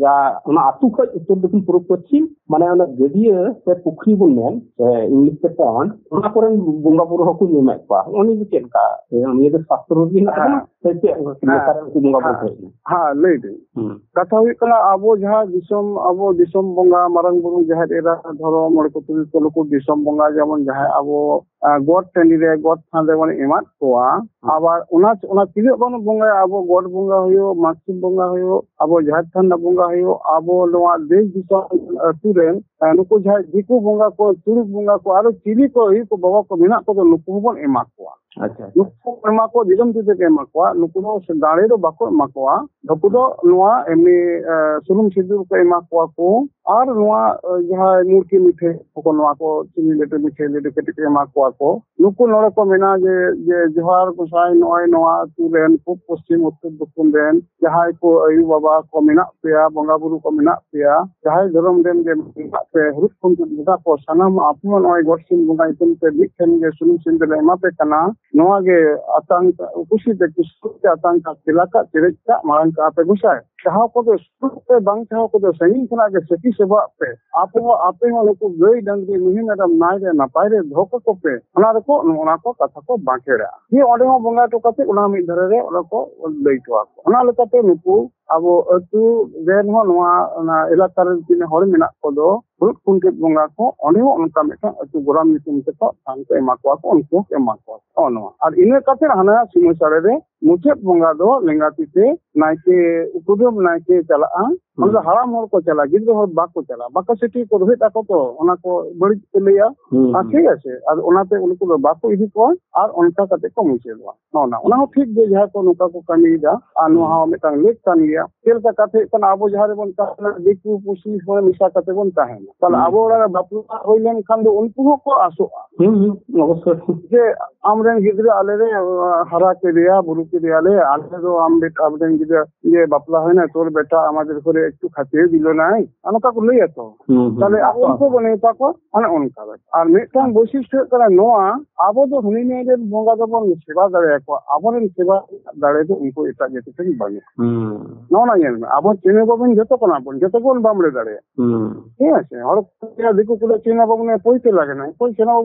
ᱡᱟ ᱚᱱᱟ ᱟᱹᱛᱩ ᱠᱷᱚᱡ ᱩᱛᱛᱚᱨ ᱫᱚᱠᱷᱤᱱ ᱯᱩᱨᱩᱵ ᱯᱚᱪᱷᱤᱢ, ᱢᱟᱱᱮ ᱚᱱᱟ ᱜᱟᱹᱰᱭᱟᱹ ᱥᱮ ᱯᱩᱠᱷᱨᱤ ᱵᱚᱱ ᱢᱮᱱ ᱥᱮ ᱤᱝᱞᱤᱥ ᱛᱮ ᱯᱚᱱᱰ, ᱚᱱᱟ ᱠᱚᱨᱮᱱ ᱵᱚᱸᱜᱟ ᱵᱩᱨᱩ ᱦᱚᱸᱠᱚ ᱧᱩᱢᱮᱫ ᱠᱚᱣᱟ᱾ ᱱᱚᱜᱼᱚ ᱱᱤᱭᱟᱹ ᱫᱚ ᱪᱮᱫ ᱞᱮᱠᱟ? ᱱᱤᱭᱟᱹ ᱫᱚ ᱥᱟᱥᱛᱨᱚ ᱨᱮ ᱦᱮᱱᱟᱜ ᱛᱟᱵᱚᱱᱟ ᱥᱮ ᱪᱮᱫ ᱞᱮᱠᱟᱨᱮ ᱩᱱᱠᱩ ᱵᱚᱸᱜᱟ ᱵᱩᱨᱩ ᱠᱚ ᱦᱮᱡ ᱮᱱᱟ? ᱦᱮᱸ, ᱞᱟᱹᱭ ᱫᱟᱹᱧ᱾ ᱦᱩᱸ᱾ ᱠᱟᱛᱷᱟ ᱦᱩᱭᱩᱜ ᱠᱟᱱᱟ, ᱟᱵᱚ ᱡᱟᱦᱟᱸ ᱫᱤᱥᱚᱢ, ᱟᱵᱚ ᱫᱤᱥᱚᱢ ᱵᱚᱸᱜᱟ, ᱢᱟᱨᱟᱝ ᱵᱩᱨᱩ, ᱡᱟᱦᱮᱨ ᱮᱨᱟ, ᱫᱷᱚᱨᱚᱢ ᱢᱚᱬᱮ ᱠᱚ ᱛᱩᱨᱩᱭ ᱠᱚ, ᱱᱩᱠᱩ ᱫᱤᱥᱚᱢ ᱵᱚᱸᱜᱟ ᱡᱮᱢᱚᱱ ᱡᱟᱦᱟᱸᱭ ᱟᱵᱚ ᱜᱚᱴ ᱴᱟᱺᱰᱤ ᱨᱮ ᱜᱚᱴ ᱛᱷᱟᱱ ᱨᱮᱵᱚᱱ ᱮᱢᱟᱫ ᱠᱚᱣᱟ᱾ ᱦᱩᱸ᱾ ᱟᱵᱟᱨ ᱚᱱᱟ ᱚᱱᱟ ᱛᱤᱱᱟᱹᱜ ᱵᱚᱱ ᱵᱚᱸᱜᱟᱭᱟ, ᱟᱵᱚ ᱜᱚᱴ ᱵᱚᱸᱜᱟ ᱦᱩᱭᱩᱜ, ᱢᱟᱜᱽ ᱥᱤᱢ ᱵᱚᱸᱜᱟ ᱦᱩᱭᱩᱜ, ᱟᱵᱚ ᱡᱟᱦᱮᱨ ᱛᱷᱟᱱ ᱨᱮᱱᱟᱜ ᱵᱚᱸᱜᱟ ᱦᱩᱭᱩᱜ, ᱟᱵᱚ ᱱᱚᱣᱟ ᱫᱮᱥ ᱫᱤᱥᱚᱢ ᱟᱹᱛᱩ ᱨᱮᱱ ᱱᱩᱠᱩ ᱡᱟᱦᱟᱸᱭ ᱫᱤᱠᱩ ᱵᱚᱸᱜᱟ ᱠᱚ, ᱛᱩᱲᱩᱠ ᱵᱚᱸᱜᱟ ᱠᱚ, ᱟᱨᱚ ᱪᱤᱞᱤ ᱠᱚ ᱟᱭᱳ ᱠᱚ ᱵᱟᱵᱟ ᱠᱚ ᱢᱮᱱᱟᱜ ᱠᱚᱫᱚ, ᱱᱩᱠᱩ ᱦᱚᱸᱵᱚᱱ ᱮᱢᱟ ᱠᱚᱣᱟ᱾ ᱟᱪᱪᱷᱟ, ᱟᱪᱪᱷᱟ᱾ ᱱᱩᱠᱩ ᱮᱢᱟ ᱠᱚ ᱫᱤᱥᱚᱢ ᱛᱤ ᱛᱮᱠᱚ ᱮᱢᱟ ᱠᱚᱣᱟ, ᱱᱩᱠᱩ ᱫᱚ ᱥᱮ ᱫᱟᱲᱮ ᱫᱚ ᱵᱟᱠᱚ ᱮᱢᱟ ᱠᱚᱣᱟ᱾ ᱱᱩᱠᱩ ᱫᱚ ᱱᱚᱣᱟ ᱮᱢᱱᱤ, ᱮ, ᱥᱩᱱᱩᱢ ᱥᱤᱸᱫᱩᱨ ᱠᱚ ᱮᱢᱟ ᱠᱚᱣᱟ ᱠᱚ, ᱟᱨ ᱱᱚᱣᱟ, ᱮ, ᱡᱟᱦᱟᱸᱭ ᱢᱩᱨᱠᱤ ᱢᱤᱴᱷᱟᱹᱭ ᱠᱚ, ᱱᱚᱣᱟ ᱠᱚ ᱪᱤᱱᱤ ᱞᱟᱹᱰᱩ ᱢᱤᱴᱷᱟᱹᱭ ᱞᱟᱹᱰᱩ ᱠᱟᱹᱴᱤᱡ ᱠᱚ ᱮᱢᱟ ᱠᱚᱣᱟ ᱠᱚ᱾ ᱱᱩᱠᱩ ᱱᱚᱰᱮ ᱠᱚ ᱢᱮᱱᱟ ᱡᱮ, ᱡᱮ, "ᱡᱚᱦᱟᱨ ᱜᱚᱸᱥᱟᱭ, ᱱᱚᱜᱼᱚᱭ ᱱᱚᱣᱟ ᱟᱹᱛᱩ ᱨᱮᱱ ᱯᱩᱵ ᱯᱚᱥᱪᱤᱢ ᱩᱛᱛᱚᱨ ᱫᱚᱠᱷᱤᱱ ᱨᱮᱱ ᱡᱟᱦᱟᱸᱭ ᱠᱚ ᱟᱭᱳ ᱵᱟᱵᱟ ᱠᱚ ᱢᱮᱱᱟᱜ ᱯᱮᱭᱟ, ᱵᱚᱸᱜᱟ ᱵᱩᱨᱩ ᱠᱚ ᱢᱮᱱᱟᱜ ᱯᱮᱭᱟ, ᱡᱟᱦᱟᱸᱭ ᱫᱷᱚᱨᱚᱢ ᱨᱮᱱ ᱜᱮ ᱢᱮᱱᱟᱜ ᱯᱮ, ᱦᱩᱨᱩᱫ ᱠᱷᱚᱱ ᱛᱩᱫ ᱵᱚᱸᱜᱟ ᱠᱚ, ᱥᱟᱱᱟᱢ ᱟᱯᱮ ᱦᱚᱸ ᱱᱚᱜᱼᱚᱭ ᱜᱚᱴ ᱥᱤᱢ ᱵᱚᱸᱜᱟ ᱧᱩᱛᱩᱢ ᱛᱮ ᱢᱤᱫ ᱴᱷᱮᱱ ᱜᱮ ᱥᱩᱱᱩᱢ ᱥᱤᱸᱫᱩᱨ ᱞᱮ ᱮᱢᱟ ᱯᱮ ᱠᱟᱱᱟ, ᱱᱚᱣᱟ ᱜᱮ ᱟᱛᱟᱝ ᱠᱩᱥᱤ ᱛᱮ ᱠᱩᱥᱤ ᱛᱮ ᱟᱛᱟᱝ ᱠᱟᱜ, ᱛᱮᱞᱟ ᱠᱟᱜ, ᱪᱮᱨᱮᱡ ᱠᱟᱜ, ᱢᱟᱲᱟᱝ ᱠᱟᱜᱼᱟ ᱯᱮ ᱜᱚᱸᱥᱟᱭ᱾ ᱪᱟᱦᱟᱣ ᱠᱚᱫᱚ ᱥᱩᱨᱩᱜ ᱯᱮ, ᱵᱟᱝ ᱪᱟᱦᱟᱣ ᱠᱚᱫᱚ ᱥᱟᱺᱜᱤᱧ ᱠᱷᱚᱱᱟᱜ ᱜᱮ ᱥᱟᱹᱠᱷᱤ ᱥᱚᱵᱷᱟᱜ ᱯᱮ᱾ ᱟᱯᱮ ᱦᱚᱸ, ᱟᱯᱮ ᱦᱚᱸ ᱱᱩᱠᱩ ᱜᱟᱹᱭ ᱰᱟᱝᱨᱤ ᱢᱤᱦᱩ ᱢᱮᱨᱚᱢ ᱱᱟᱭ ᱨᱮ ᱱᱟᱯᱟᱭ ᱨᱮ ᱫᱚᱦᱚ ᱠᱟᱠᱚ ᱯᱮ᱾ ᱚᱱᱟ ᱨᱮᱠᱚ, ᱱᱚᱜᱼᱚ ᱱᱟ ᱠᱚ ᱠᱟᱛᱷᱟ ᱠᱚ ᱵᱟᱸᱠᱷᱮᱲᱟ᱾ ᱫᱤᱭᱮ ᱚᱸᱰᱮ ᱦᱚᱸ ᱵᱚᱸᱜᱟ ᱦᱚᱴᱚ ᱠᱟᱛᱮ ᱚᱱᱟ ᱢᱤᱫ ᱫᱷᱟᱨᱮ ᱨᱮ ᱚᱱᱟ ᱠᱚ ᱞᱟᱹᱭ ᱦᱚᱴᱚ ᱟᱠᱚ᱾ ᱚᱱᱟ ᱞᱮᱠᱟᱛᱮ ᱱᱩᱠᱩ ᱟᱵᱚ ᱟᱹᱛᱩ ᱨᱮᱱ ᱦᱚᱸ ᱱᱚᱣᱟ, ᱚᱱᱟ ᱮᱞᱟᱠᱟ ᱨᱮᱱ ᱛᱤᱱᱟᱹᱜ ᱦᱚᱲ ᱢᱮᱱᱟᱜ ᱠᱚᱫᱚ, ᱦᱩᱲᱩᱫ ᱠᱩᱱᱠᱮᱛ ᱵᱚᱸᱜᱟ ᱠᱚ, ᱚᱸᱰᱮ ᱦᱚᱸ ᱚᱱᱠᱟ ᱢᱤᱫᱴᱟᱝ ᱟᱹᱛᱩ ᱜᱚᱨᱟᱢ ᱧᱩᱛᱩᱢ ᱛᱮᱠᱚ ᱛᱷᱟᱱ ᱠᱚ ᱮᱢᱟ ᱠᱚᱣᱟ ᱠᱚ, ᱩᱱᱠᱩ ᱦᱚᱸᱠᱚ ᱮᱢᱟ ᱠᱚᱣᱟ᱾ ᱱᱚᱜᱼᱚ ᱱᱚᱣᱟ᱾ ᱟᱨ ᱤᱱᱟᱹ ᱠᱟᱛᱮ ᱦᱟᱱᱟ ᱥᱤᱢᱟᱹ ᱥᱟᱲᱮ ᱨᱮ ᱢᱩᱪᱟᱹᱫ ᱵᱚᱸᱜᱟ ᱫᱚ ᱞᱮᱸᱜᱟ ᱛᱤ ᱛᱮ ᱱᱟᱭᱠᱮ, ᱩᱯᱟᱹᱫᱟᱹᱢ ᱱᱟᱭᱠᱮ ᱪᱟᱞᱟᱜᱼᱟ᱾ ᱚᱸᱰᱮ ᱫᱚ ᱦᱩᱸ᱾ ᱦᱟᱲᱟᱢ ᱦᱚᱲ ᱠᱚ ᱪᱟᱞᱟᱜᱼᱟ, ᱜᱤᱫᱽᱨᱟᱹ ᱦᱚᱲ ᱵᱟᱠᱚ ᱪᱟᱞᱟᱜᱼᱟ᱾ ᱵᱟᱠᱚ ᱥᱤᱴᱤ ᱠᱚ ᱨᱚᱦᱮᱫ ᱟᱠᱚ ᱛᱚ, ᱚᱱᱟ ᱠᱚ ᱵᱟᱹᱲᱤᱡ ᱠᱚ ᱞᱟᱹᱭᱟ᱾ ᱦᱩᱸ, ᱟᱨ ᱦᱩᱸ᱾ ᱴᱷᱤᱠ ᱟᱪᱷᱮ, ᱟᱫᱚ ᱚᱱᱟᱛᱮ ᱩᱱᱠᱩ ᱫᱚ ᱵᱟᱠᱚ ᱤᱫᱤ ᱠᱚᱣᱟ ᱟᱨ ᱚᱱᱠᱟ ᱠᱟᱛᱮ ᱠᱚ ᱢᱩᱪᱟᱹᱫᱚᱜᱼᱟ᱾ ᱱᱚᱜᱼᱚ ᱱᱟ, ᱚᱱᱟ ᱦᱚᱸ ᱴᱷᱤᱠ ᱜᱮ, ᱡᱟᱦᱟᱸ ᱠᱚ ᱱᱚᱝᱠᱟ ᱠᱚ ᱠᱟᱹᱢᱤᱭᱮᱫᱟ, ᱟᱨ ᱱᱚᱣᱟ ᱦᱩᱸ᱾ ᱦᱚᱸ ᱢᱤᱫᱴᱟᱝ ᱞᱮᱠ ᱠᱟᱱ ᱜᱮᱭᱟ᱾ ᱪᱮᱫ ᱞᱮᱠᱟ ᱠᱟᱛᱷᱟ ᱦᱩᱭᱩᱜ ᱠᱟᱱᱟ, ᱟᱵᱚ ᱡᱟᱦᱟᱸ ᱨᱮᱵᱚᱱ ᱛᱟᱦᱮᱱᱟ, ᱫᱤᱠᱩ ᱯᱩᱥᱤ ᱦᱚᱲ ᱢᱮᱥᱟ ᱠᱟᱛᱮ ᱵᱚᱱ ᱛᱟᱦᱮᱱᱟ, ᱛᱟᱦᱞᱮ ᱦᱩᱸ᱾ ᱟᱵᱚ ᱚᱲᱟᱜ ᱨᱮ ᱵᱟᱯᱞᱟ ᱦᱩᱭ ᱞᱮᱱᱠᱷᱟᱱ ᱫᱚ ᱩᱱᱠᱩ ᱦᱚᱸᱠᱚ ᱟᱥᱚᱜᱼᱟ᱾ ᱦᱩᱸ, ᱦᱩᱸ, ᱚᱵᱚᱥᱥᱳᱭ᱾ ᱡᱮ ᱟᱢᱨᱮᱱ ᱜᱤᱫᱽᱨᱟᱹ ᱟᱞᱮ ᱞᱮ, ᱟᱸ, ᱦᱟᱨᱟ ᱠᱮᱫᱮᱭᱟ, ᱵᱩᱨᱩ ᱠᱮᱫᱮᱭᱟᱞᱮ, ᱟᱞᱮ ᱫᱚ ᱟᱢ ᱵᱮᱴᱟ, ᱟᱢᱨᱮᱱ ᱜᱤᱫᱽᱨᱟᱹ ᱡᱮ ᱵᱟᱯᱞᱟ ᱦᱩᱭᱱᱟ, ᱛᱳᱨ ᱵᱮᱴᱟ ᱟᱢᱟᱫᱮᱨ ᱠᱚᱨᱮ ᱮᱠᱴᱩ ᱠᱷᱟᱹᱛᱤᱨ ᱫᱤᱞᱚ ᱱᱟᱭ, ᱟᱨ ᱱᱚᱝᱠᱟ ᱠᱚ ᱞᱟᱹᱭᱟ ᱛᱚ᱾ ᱦᱩᱸ, ᱦᱩᱸ᱾ ᱛᱟᱦᱞᱮ ᱟᱵᱚ ᱩᱱᱠᱩ ᱵᱚᱱ ᱢᱮᱛᱟ ᱠᱚᱣᱟ, ᱚᱱᱮ ᱚᱱᱠᱟ ᱵᱮᱯᱟᱨ᱾ ᱟᱨ ᱢᱤᱫᱴᱟᱝ ᱵᱳᱭᱥᱤᱥᱴᱚ ᱦᱩᱭᱩᱜ ᱠᱟᱱᱟ ᱱᱚᱣᱟ, ᱟᱵᱚ ᱫᱚ ᱦᱟᱹᱱᱤ ᱱᱟᱹᱭ ᱨᱮᱱ ᱵᱚᱸᱜᱟ ᱫᱚᱵᱚᱱ ᱥᱮᱵᱟ ᱫᱟᱲᱮᱭᱟᱠᱚᱣᱟ, ᱟᱵᱚᱨᱮᱱ ᱥᱮᱵᱟ ᱨᱮᱱᱟᱜ ᱫᱟᱲᱮ ᱫᱚ ᱩᱱᱠᱩ ᱮᱴᱟᱜ ᱡᱟᱹᱛᱤ ᱴᱷᱮᱱ ᱵᱟᱹᱱᱩᱜᱼᱟ᱾ ᱦᱩᱸ᱾ ᱱᱚᱜᱼᱚ ᱱᱟ ᱧᱮᱞ ᱢᱮ, ᱟᱵᱚ ᱪᱤᱱᱦᱟᱹ ᱵᱟᱵᱚᱱ ᱡᱚᱛᱚ ᱠᱟᱱᱟ ᱵᱚᱱ, ᱡᱚᱛᱚ ᱵᱚᱱ ᱵᱟᱢᱲᱮ ᱫᱟᱲᱮᱭᱟᱜᱼᱟ᱾ ᱦᱩᱸ᱾ ᱴᱷᱤᱠ ᱟᱪᱷᱮ? ᱦᱚᱲ ᱠᱚ ᱞᱟᱹᱭᱟ, ᱫᱤᱠᱩ ᱠᱚ ᱞᱟᱹᱭᱟ, ᱪᱤᱱᱦᱟᱹ ᱵᱟᱵᱚᱱ ᱯᱚᱭᱥᱟ ᱞᱟᱜᱟᱜ ᱠᱟᱱᱟ,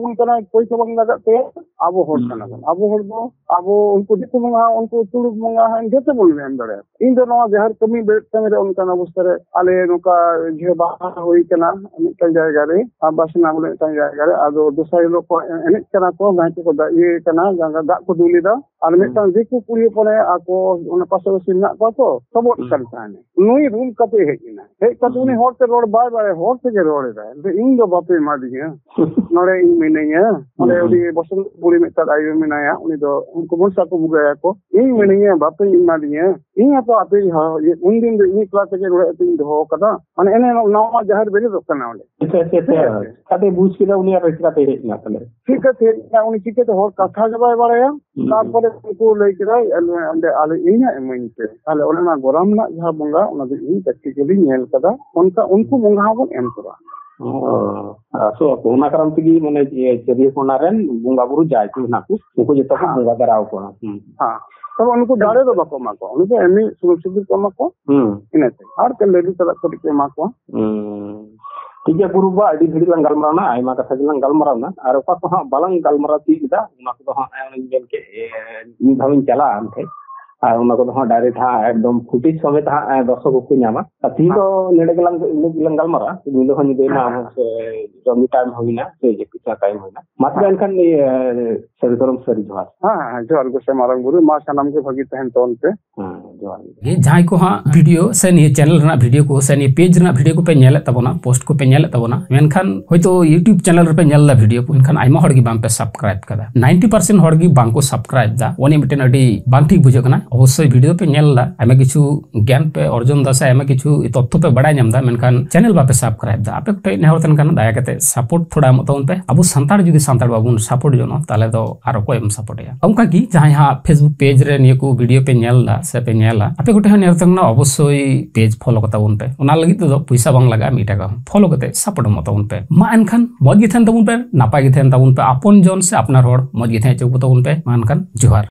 ᱯᱚᱭᱥᱟ ᱵᱟᱝ ᱞᱟᱜᱟᱜ ᱛᱟᱭᱟ, ᱟᱵᱚ ᱦᱚᱲ ᱦᱩᱸ᱾ ᱠᱟᱱᱟ ᱵᱚᱱ᱾ ᱟᱵᱚ ᱦᱚᱲ ᱫᱚ, ᱟᱵᱚ ᱩᱱᱠᱩ ᱫᱤᱠᱩ ᱵᱚᱸᱜᱟ, ᱩᱱᱠᱩ ᱛᱩᱲᱩᱠ ᱵᱚᱸᱜᱟ, ᱦᱮᱸ, ᱡᱚᱛᱚ ᱵᱚᱱ ᱮᱢ ᱫᱟᱲᱮᱭᱟᱜᱼᱟ᱾ ᱤᱧ ᱫᱚ ᱱᱚᱣᱟ ᱡᱟᱦᱮᱨ ᱠᱟᱹᱢᱤ ᱵᱮᱨᱮᱫ ᱠᱟᱹᱢᱤ ᱨᱮ ᱚᱱᱠᱟᱱ ᱚᱵᱚᱥᱛᱟ ᱨᱮ ᱟᱞᱮ ᱱᱚᱝᱠᱟ ᱡᱮ ᱵᱟᱦᱟ ᱦᱩᱭ ᱠᱟᱱᱟ ᱢᱤᱫᱴᱟᱝ ᱡᱟᱭᱜᱟ ᱨᱮ, ᱟᱨ ᱵᱟᱥᱱᱟ ᱵᱚᱞᱮ ᱢᱤᱫᱴᱟᱝ ᱡᱟᱭᱜᱟ ᱨᱮ, ᱟᱫᱚ ᱫᱚᱥᱟᱨ ᱦᱤᱞᱳᱜ ᱠᱚ ᱮᱱᱮᱡ ᱠᱟᱱᱟ ᱠᱚ, ᱜᱟᱭ ᱠᱚᱠᱚ ᱫᱟ-, ᱤᱭᱟᱹ ᱠᱟᱱᱟ, ᱜᱟᱸᱜᱟ ᱫᱟᱜ ᱠᱚ ᱫᱩᱞ ᱮᱫᱟ, ᱟᱨ ᱦᱩᱸ᱾ ᱢᱤᱫᱴᱟᱝ ᱫᱤᱠᱩ ᱠᱩᱲᱤ ᱦᱚᱯᱚᱱᱮ ᱟᱠᱚ ᱚᱱᱟ ᱯᱟᱥᱟᱯᱟᱥᱤ ᱢᱮᱱᱟᱜ ᱠᱚᱣᱟ ᱛᱚ, ᱥᱚᱵᱚᱫ ᱦᱩᱸ᱾ ᱠᱟᱱ ᱛᱟᱦᱮᱸᱱᱟ᱾ ᱱᱩᱭ ᱨᱩᱞ ᱠᱟᱛᱮ ᱦᱮᱡ ᱮᱱᱟ᱾ ᱦᱮᱡ ᱠᱟᱛᱮ ᱦᱩᱸ᱾ ᱩᱱᱤ ᱦᱚᱲ ᱛᱮ ᱨᱚᱲ ᱵᱟᱭ ᱵᱟᱲᱟᱭᱟ, ᱦᱚᱲ ᱛᱮᱜᱮ ᱨᱚᱲ ᱮᱫᱟᱭ᱾ ᱞᱟᱹᱭᱫᱟ, "ᱤᱧ ᱫᱚ ᱵᱟᱯᱮ ᱮᱢᱟ ᱫᱤᱧᱟ, ᱦᱩᱸ᱾ ᱱᱚᱰᱮ ᱤᱧ ᱢᱤᱱᱟᱹᱧᱟ, ᱚᱸᱰᱮ ᱦᱩᱸ᱾ ᱩᱱᱤ ᱵᱚᱥᱚᱱᱛ ᱯᱩᱨᱤ ᱢᱤᱫᱴᱟᱝ ᱟᱭᱳ ᱢᱮᱱᱟᱭᱟ, ᱩᱱᱤ ᱫᱚ ᱩᱱᱠᱩ ᱢᱚᱱᱥᱟ ᱠᱚ ᱵᱚᱸᱜᱟᱭᱟᱠᱚ, ᱤᱧ ᱦᱩᱸ᱾ ᱢᱤᱱᱟᱹᱧᱟ, ᱵᱟᱯᱮ ᱮᱢᱟ ᱫᱤᱧᱟ, ᱤᱧ ᱦᱚᱸᱛᱚ ᱟᱯᱮ ᱦᱚᱸ, ᱤᱭᱟᱹ, ᱩᱱᱫᱤᱱ ᱫᱚ ᱤᱧ ᱮᱠᱞᱟ ᱛᱮᱜᱮ ᱱᱚᱰᱮ ᱟᱹᱛᱩᱧ ᱫᱚᱦᱚ ᱟᱠᱟᱫᱟ᱾" ᱢᱟᱱᱮ ᱮᱱᱮ ᱱᱟᱣᱟ ᱡᱟᱦᱮᱨ ᱵᱮᱨᱮᱫᱚᱜ ᱠᱟᱱᱟ ᱚᱸᱰᱮ᱾ ᱟᱪᱪᱷᱟ, ᱟᱪᱪᱷᱟ, ᱟᱪᱪᱷᱟ᱾ ᱦᱮᱸ᱾ ᱪᱤᱠᱟᱛᱮ ᱵᱩᱡᱽ ᱠᱮᱫᱟ ᱩᱱᱤ ᱟᱨ ᱪᱤᱠᱟᱛᱮ ᱦᱮᱡ ᱮᱱᱟ ᱛᱟᱦᱞᱮ? ᱪᱤᱠᱟᱹᱛᱮ ᱦᱮᱡ ᱮᱱᱟ? ᱩᱱᱤ ᱪᱤᱠᱟᱹᱛᱮ ᱦᱚᱲ ᱠᱟᱛᱷᱟ ᱜᱮ ᱵᱟᱭ ᱵᱟᱲᱟᱭᱟ? ᱦᱩᱸ᱾ ᱛᱟᱨᱯᱚᱨᱮ ᱩᱱᱠᱩ ᱞᱟᱹᱭ ᱠᱮᱫᱟ, "ᱟᱞᱮ ᱚᱸᱰᱮ ᱟᱞᱮ ᱤᱧ ᱦᱟᱸᱜ ᱤᱢᱟᱹᱧ ᱯᱮ᱾" ᱛᱟᱦᱞᱮ ᱚᱱᱮ ᱚᱱᱟ ᱜᱚᱨᱟᱢ ᱨᱮᱱᱟᱜ ᱡᱟᱦᱟᱸ ᱵᱚᱸᱜᱟ, ᱚᱱᱟ ᱫᱚ ᱤᱧ practically ᱧᱮᱞ ᱠᱟᱫᱟ᱾ ᱚᱱᱠᱟ ᱩᱱᱠᱩ ᱵᱚᱸᱜᱟ ᱦᱚᱸᱵᱚᱱ ᱮᱢ ᱠᱚᱣᱟ᱾ ᱚ, ᱟᱥᱚᱜ ᱟᱠᱚ᱾ ᱚᱱᱟ ᱠᱟᱨᱚᱱ ᱛᱮᱜᱮ ᱢᱟᱱᱮ ᱡᱮ ᱪᱟᱹᱨᱤᱭᱟᱹ ᱠᱚᱬᱟ ᱨᱮᱱ ᱵᱚᱸᱜᱟ ᱵᱩᱨᱩ ᱡᱟᱦᱟᱸᱭ ᱠᱚ ᱦᱮᱱᱟᱜ ᱠᱚ, ᱩᱱᱠᱩ ᱡᱚᱛᱚ ᱠᱚ ᱦᱮᱸ᱾ ᱵᱚᱸᱜᱟ ᱫᱟᱨᱟ ᱟᱠᱚᱣᱟ᱾ ᱦᱩᱸ᱾ ᱦᱮᱸ᱾ ᱛᱚᱵᱮ ᱩᱱᱠᱩ ᱫᱟᱲᱮ ᱫᱚ ᱵᱟᱠᱚ ᱮᱢᱟ ᱠᱚᱣᱟ᱾ ᱩᱱᱠᱩ ᱮᱢᱱᱤ ᱥᱩᱱᱩᱢ ᱥᱤᱸᱫᱩᱨ ᱠᱚ ᱮᱢᱟ ᱠᱚᱣᱟ᱾ ᱦᱩᱸ᱾ ᱤᱱᱟᱹᱛᱮ᱾ ᱟᱨ ᱠᱚ ᱞᱟᱹᱰᱩ ᱥᱟᱞᱟᱜ ᱠᱟᱹᱴᱤᱡ ᱠᱚ ᱮᱢᱟ ᱠᱚᱣᱟ᱾ ᱦᱩᱸ᱾ ᱴᱷᱤᱠ ᱜᱮᱭᱟ ᱜᱩᱨᱩ ᱵᱟᱵᱟ, ᱟᱹᱰᱤ ᱜᱷᱟᱹᱲᱤᱡ ᱞᱟᱝ ᱜᱟᱞᱢᱟᱨᱟᱣ ᱱᱟ, ᱟᱭᱢᱟ ᱠᱟᱛᱷᱟ ᱜᱮᱞᱟᱝ ᱜᱟᱞᱢᱟᱨᱟᱣ ᱱᱟ, ᱟᱨ ᱚᱠᱟ ᱠᱚ ᱦᱟᱸᱜ ᱵᱟᱞᱟᱝ ᱜᱟᱞᱢᱟᱨᱟᱣ ᱛᱤᱭᱳᱜ ᱠᱮᱫᱟ, ᱚᱱᱟ ᱠᱚᱫᱚ ᱦᱟᱸᱜ ᱚᱱᱮᱧ ᱢᱮᱱ ᱠᱮᱫ, ᱮ, ᱢᱤᱫ ᱫᱷᱟᱣ ᱤᱧ ᱪᱟᱞᱟᱜᱼᱟ ᱟᱢ ᱴᱷᱮᱱ᱾ ᱟᱨ ᱚᱱᱟ ᱠᱚᱫᱚ ᱦᱟᱸᱜ direct ᱦᱟᱸᱜ ᱮᱠᱫᱚᱢ footage ᱥᱚᱢᱮᱛ ᱦᱟᱸᱜ, ᱮ, ᱫᱚᱨᱥᱚᱠ ᱠᱚᱠᱚ ᱧᱟᱢᱟ᱾ ᱟᱨ ᱛᱤᱦᱤᱧ ᱫᱚ ᱱᱚᱰᱮ ᱜᱮᱞᱟᱝ, ᱤᱱᱟᱹᱜ ᱜᱮᱞᱟᱝ ᱜᱟᱞᱢᱟᱨᱟᱜᱼᱟ᱾ ᱧᱤᱫᱟᱹ ᱦᱚᱸ ᱧᱤᱫᱟᱹᱭᱮᱱᱟ, ᱦᱮᱸ᱾ ᱥᱮ ᱡᱚᱢ time ᱦᱩᱭᱱᱟ, ᱥᱮ ᱡᱟᱹᱯᱤᱫ ᱨᱮᱱᱟᱜ time ᱦᱩᱭᱱᱟ᱾ ᱢᱟ ᱛᱚᱵᱮ ᱮᱱᱠᱷᱟᱱ, ᱤᱭᱟᱹ, ᱥᱟᱹᱨᱤ ᱫᱷᱚᱨᱚᱢ ᱥᱟᱹᱨᱤ ᱡᱚᱦᱟᱨ᱾ ᱦᱮᱸ, ᱦᱮᱸ, ᱡᱚᱦᱟᱨ ᱜᱮ ᱥᱮ ᱢᱟᱨᱟᱝ ᱵᱩᱨᱩ, ᱢᱟ ᱥᱟᱱᱟᱢ ᱜᱮ ᱵᱷᱟᱹᱜᱤ ᱛᱟᱦᱮᱱ ᱛᱟᱵᱚᱱ ᱯᱮ᱾ ᱦᱮᱸ, ᱡᱚᱦᱟᱨ ᱜᱮ᱾ ᱡᱟᱦᱟᱸᱭ ᱠᱚ ᱦᱟᱸᱜ video ᱥᱮ ᱱᱤᱭᱟᱹ channel ᱨᱮᱱᱟᱜ video ᱠᱚ ᱥᱮ ᱱᱤᱭᱟᱹ page ᱨᱮᱱᱟᱜ video ᱠᱚᱯᱮ ᱧᱮᱞᱮᱫ ᱛᱟᱵᱚᱱᱟ, post ᱠᱚᱯᱮ ᱧᱮᱞᱮᱫ ᱛᱟᱵᱚᱱᱟ, ᱢᱮᱱᱠᱷᱟᱱ ᱦᱚᱭᱛᱳ YouTube channel ᱨᱮᱯᱮ ᱧᱮᱞ ᱮᱫᱟ video ᱠᱚ, ᱮᱱᱠᱷᱟᱱ ᱟᱭᱢᱟ ᱦᱚᱲ ᱜᱮ ᱵᱟᱝ ᱯᱮ subscribe ᱠᱟᱫᱟ᱾ Ninety percent ᱦᱚᱲ ᱜᱮ ᱵᱟᱝ ᱠᱚ subscribe ᱫᱟ᱾ ᱚᱱᱮ ᱢᱤᱫᱴᱮᱱ ᱟᱹᱰᱤ ᱵᱟᱝ ᱴᱷᱤᱠ ᱵᱩᱡᱷᱟᱹᱜ ᱠᱟᱱᱟ᱾ ᱚᱵᱚᱥᱥᱳᱭ video ᱫᱚᱯᱮ ᱧᱮᱞ ᱮᱫᱟ, ᱟᱭᱢᱟ ᱠᱤᱪᱷᱩ ᱜᱮᱭᱟᱱ ᱯᱮ ᱚᱨᱡᱚᱱ ᱮᱫᱟ ᱥᱮ ᱟᱭᱢᱟ ᱠᱤᱪᱷᱩ ᱛᱚᱛᱛᱷᱚ ᱯᱮ ᱵᱟᱲᱟᱭ ᱧᱟᱢ ᱮᱫᱟ, ᱢᱮᱱᱠᱷᱟᱱ channel ᱵᱟᱯᱮ subscribe ᱮᱫᱟ᱾ ᱟᱯᱮ ᱠᱚᱴᱷᱮᱱ ᱱᱮᱦᱚᱨ ᱛᱟᱦᱮᱱ ᱠᱟᱱᱟ, ᱫᱟᱭᱟ ᱠᱟᱛᱮ support ᱛᱷᱚᱲᱟ ᱮᱢᱚᱜ ᱛᱟᱵᱚᱱ ᱯᱮ᱾ ᱟᱵᱚ ᱥᱟᱱᱛᱟᱲ ᱡᱩᱫᱤ ᱥᱟᱱᱛᱟᱲ ᱵᱟᱵᱚᱱ support ᱡᱚᱱᱚᱜᱼᱟ, ᱛᱟᱦᱚᱞᱮ ᱫᱚ ᱟᱨ ᱚᱠᱚᱭ ᱮᱢ supportᱮᱭᱟ? ᱚᱱᱠᱟ ᱜᱮ ᱡᱟᱦᱟᱸᱭ ᱦᱟᱸᱜ Facebook page ᱨᱮ ᱱᱤᱭᱟᱹ ᱠᱚ video ᱯᱮ ᱧᱮᱞ ᱮᱫᱟ ᱥᱮ ᱯᱮ ᱧᱮᱞᱟ, ᱟᱯᱮ ᱠᱚᱴᱷᱮᱱ ᱦᱚᱸ ᱱᱮᱦᱚᱨ ᱛᱟᱦᱮᱱ ᱠᱟᱱᱟ, ᱚᱵᱚᱥᱥᱳᱭ page follow ᱠᱟᱛᱟ ᱵᱚᱱ ᱯᱮ᱾ ᱚᱱᱟ ᱞᱟᱹᱜᱤᱫ ᱛᱮᱫᱚ ᱯᱚᱭᱥᱟ ᱵᱟᱝ ᱞᱟᱜᱟᱜᱼᱟ ᱢᱤᱫ ᱴᱟᱠᱟ ᱦᱚᱸ᱾ Follow ᱠᱟᱛᱮ support ᱮᱢᱚᱜ ᱛᱟᱵᱚᱱ ᱯᱮ᱾ ᱢᱟ ᱮᱱᱠᱷᱟᱱ ᱢᱚᱡᱽ ᱜᱮ ᱛᱟᱦᱮᱱ ᱛᱟᱵᱚᱱ ᱯᱮ, ᱱᱟᱯᱟᱭ ᱜᱮ ᱛᱟᱦᱮᱱ ᱛᱟᱵᱚᱱ ᱯᱮ, ᱟᱯᱚᱱ ᱡᱚᱱ ᱥᱮ ᱟᱯᱱᱟᱨ ᱦᱚᱲ ᱢᱚᱡᱽ ᱜᱮ ᱛᱟᱦᱮᱸ ᱦᱚᱪᱚ ᱠᱚ ᱛᱟᱵᱚᱱ ᱯᱮ᱾ ᱢᱟ ᱮᱱᱠᱷᱟᱱ ᱡᱚᱦᱟᱨ᱾